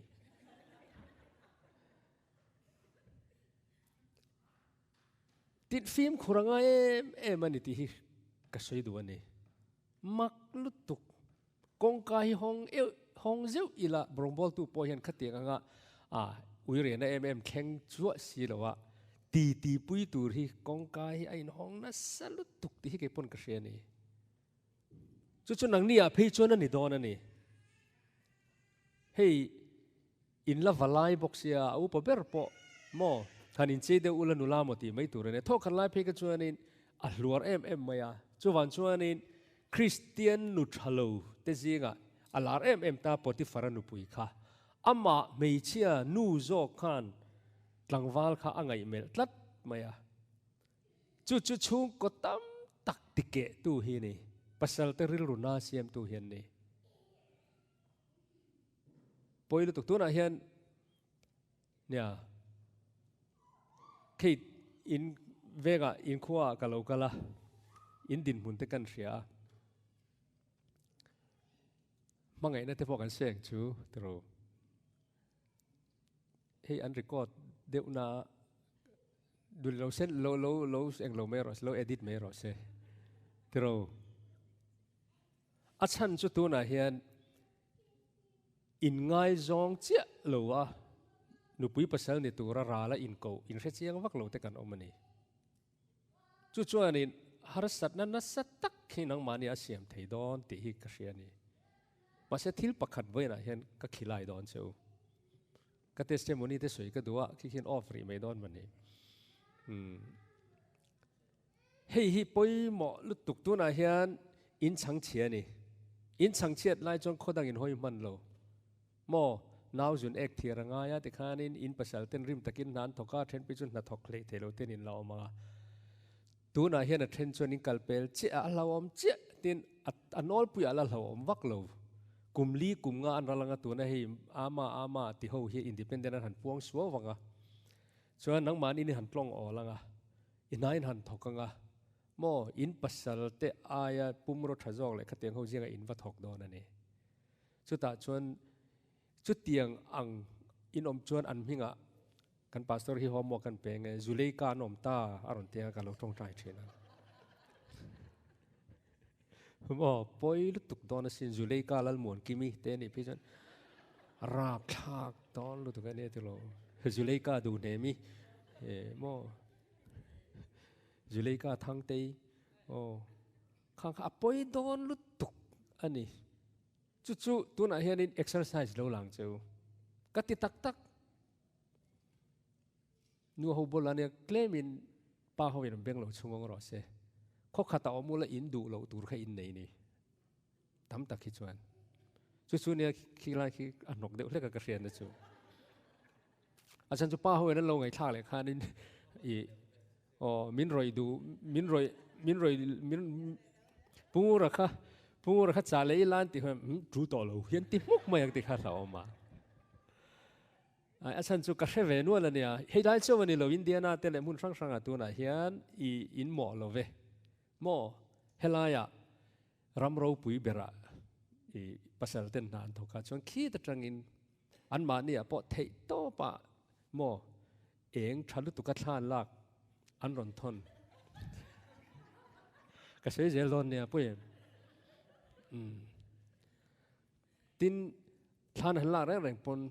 Tin fimkhur a ngai em em a ni tih hi ka sawi duh a ni. Mak lutuk kawngka hi hawng euh hawng zeuh ila rawngbawltu pawh hian khatiang anga a uirena em em thleng chuah si lo a ti ti pui tur hi kawngka hi a inhawng nasa lutuk tih hi kei pawn ka hria a ni. Chu chu nangni ah phei chuan a ni dawn a ni. Hei in la va lai bawk sia a upa ber pawh maw han inchei deuh ula nula maw tih mai tur a ni. Thawkhat lai phei kha chuanin a hluar em em mai a, chuvang chuanin Kristian nu tha lo te zingah a lar em em ta Potiphara nupui kha amah hmeichhia nu zawk khan tlangval kha a ngaihmelh tlat mai a. Chu chu chhungkaw tam tak tikehtu hi a ni, pasalte rilru na siamtu hi an ni. Pawi lutuk tunah hian nia khei in vengah in khuaah ka lo kal a, in dinhmun te kan hria a, hmangaihna te pawh kan seng chu tiro. Hei an record deuh na dul lo sen lo lo lo eng lo mai rawh se lo edit mai rawh se tiro. A chhan chu tunah hian inngaizawng chiah lo a nupui pasal ni tura ral a inkoh inhre chiang vak lo te kan awm a ni. Chu chuanin harsatna nasa tak hi nangmahni a siam thei dawn tih hi ka hria a ni. Mahse thil pakhat vawiinah hian ka khilai dawn che u. Ka testimony te sawi ka duh a, khi khian off rih mai dawn mawni. Umm. Hei hi pawimawh lutuk tunah hian in chhangchhia a ni. In chhangchhiat lai chuan khaw dangin hawi hman lo. Maw, nau zun ek thiar a ngai a tikhanin in pasal ten rim takin hna an thawk a, then phei chu hna thawk hlei thei lo ten in la awm ang a. Tunah hian a then chuan in kal pel chiah a, a hlauhawm chiah tin a a nawlpui ah la hlauhawm vak lo. Kum li kum nga an ral ang a tuna hei ama ama ti ho hi independent an han puang suau vang a. Chuan nangmahni in han tlawng awl ang a, i hna in han thawk ang a, maw in pasal te aia pumraw tha zawk leh khatiang ho zingah in va thawk dawn a ni. Chutah chuan chutiang ang in awm chuan an hmingah kan pastor hi homework kan pe nge Zuleika an awm ta a rawn ti a ka lo tawngtai thin a. Maw pawi lutuk dawn asin Zuleika Lalmuankimi te anih phei chuan rapthlak dawn lutuk a nia tilo Zuleika Duhnemi maw Zuleika Thangtei aw Khang kha a pawi dawn lutuk a ni. Chu chu tunah hianin exercise lo lang che u. Ka ti tak tak. Nu ho bawlh ania tlemin pa ho in an beng lo chhung ang rawh se. Khaw khatah awm ula in duh loh tur kha in nei ni. Tam tak hi chuan. Chu chu nia khi lai khi a hnawk deuh hlek a ka hriatna chu. A chhan chu pa ho in an lo ngaihthlak leh khanin i Aw, min rawih duh, min rawih, min rawih, min Pungura kha, Pungura kha chah leh ila an ti kha, tul tawh lo hian ti hmuk mai ang ti kha hlauhawm a. A chhan chu ka hre ve nual a nia. Hei lai chuan a ni lo, Indiana te leh hmun hrang hrangah tunah hian i in mawh lo ve. Maw? Helaiah ram ropui berah i pasal ten hna an thawk a, chuan khit atangin anmahniah pawh theih tawpah maw eng tha lutuk a thlan lak an rawn thawn. Ka sawi zel dawn nia pawh em? Umm. Tin, thlan han lak reng reng pawn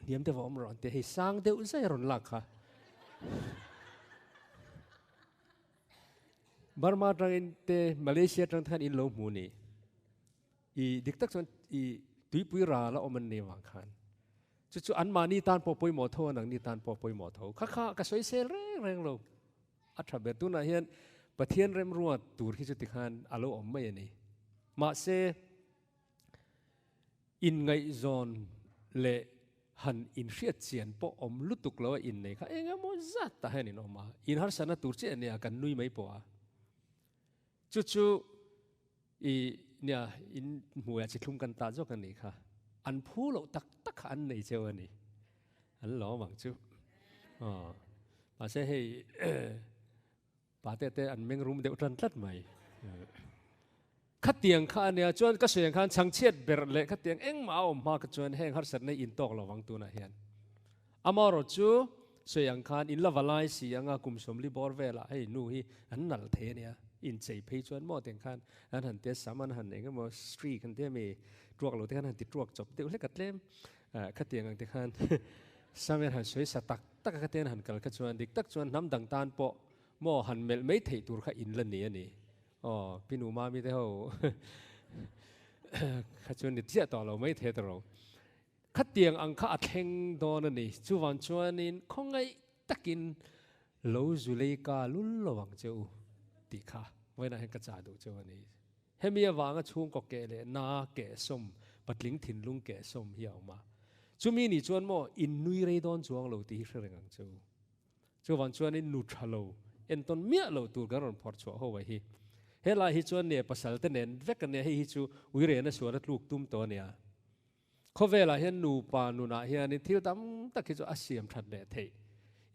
hniam deuh a awm rawh an ti a, hei sang deuh zai a rawn lak kha. Burma atangin te Malaysia atang te khan in lo hmu ni. I dik tak chuan i tuipui ral a awm an ni vang khan. Chu chu anmahni tan pawh pawimawh tho a nangni tan pawh pawimawh tho. Kha kha ka sawi sel reng reng lo. A tha ber tunah hian Pathian remruat tur hi chu tikhan a lo awm mai a ni. Mahse inngaihzawn leh han inhriat chian pawh awm lutuk lo a innei kha eng emaw zat tah hian in awm a, in harsatna tur chiah nia kan nui mai pawh a. Chu chu i nia in hmuiah chi thlum kan tah zawk a nih kha. An phu loh tak tak kha an nei cheu a ni. An lawm ang chu. Aw. Mahse hei pate te an meng rum deuh tan tlat mai. Khatiang kha a nia chuan ka sawi ang khan chhangchhiat ber leh khatiang engmah a awm hma kha chuan heng harsatna in tawk lo vang tunah hian. Amaherawh chu sawi ang khan in la va lai si anga kum sawmli bawr velah hei nu hi an nalh thei a nia, inchei phei chuan maw tiang khan an han tia sam an han eng emaw streak an tia mi tuak lo te khan han ti tuak chawp deuh hlek a tlem khatiang ang te khan sam hian han sawi sa tak tak a khatiang han kal kha chuan dik tak chuan hnam dang tan pawh maw han melh mai theih tur kha in la ni a ni. Aw pi nu mami te ho kha chuan ni chiah tawh lo mai thei ta ro. Khatiang ang kha a thleng dawn a ni. Chuvan chuanin khawngaih takin lo Zuleika lul lo ang che u tih kha vawiinah hian ka chah duh cheu a ni. Hemi avanga chhungkaw keh leh na keh sawm, patling thinlung keh sawm hi a awm a. Chumi ni chuan maw in nui rei dawn chuang lo tih hi hre reng ang che u. Chuvan chuanin nu tha lo, entawn miah lo tur kan rawn phawrh chhuah ho a hi. Helai hi chuan nia pasal te nen vek a nia, hei hi chu uirena sual a tluk tum tawh a nia. Khawvelah hian nupa nunah hianin thil tam tak hi chu a siam that leh theih.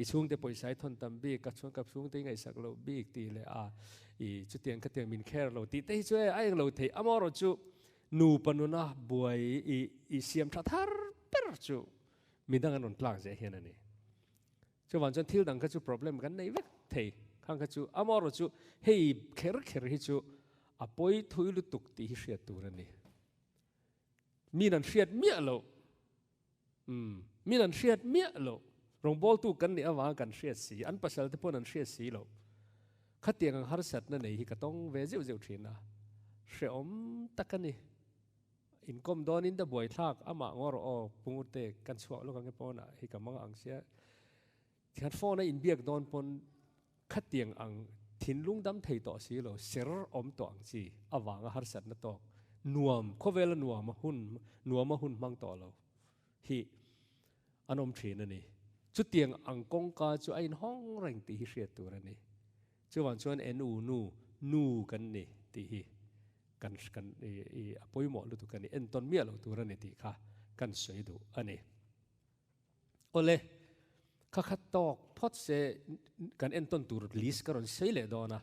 I chhungte pawisa i thawn tam bik, ka chhung ka chhungte i ngaihsak loh bik tih leh a i chutiang khatiang min kher lo tih te hi chu e a eng lo theih. Amaherawh chu nupa nuna buai i i siam that har ber chu midang an rawn tlak zeh hian a ni. Chuvang chuan thil dang kha chu problem kan nei vek thei khang kha chu amaherawh chu hei kher kher hi chu a pawi thui lutuk tih hi hriat tur a ni. Min an hriat miah loh, umm, min an hriat miah loh, rawngbawltu kan nih avanga kan hriat si, an pasal te pawn an hriat si loh. Khatiang ang harsatna nei hi ka tawng ve zeuh zeuh thin a, hrehawm tak a ni. Inkawm dawnin da buaithlak amah ngaw rawh aw, Pungurte kan chhuak lawk ang e pawnah hi ka mang ang sia. Thian phone a inbiak dawn pawn Khatiang ang thinlung dam thei tawh si lo, ser awm tawh ang chi avanga harsatna tawk, nuam, khawvela nuam a hun, nuam a hun hmang tawh lo hi an awm thin a ni. Chutiang ang kawngka chu a inhawng reng tih hi hriat tur a ni. Chuvang chuan en u nu, nu kan ni tih hi kan kan i a pawimawh lutuk a ni, entawn miah lo tur a ni tih kha kan sawi duh a ni. Awle, kha kha tawk phawt se kan entawn tur list ka rawn sei leh dawn a.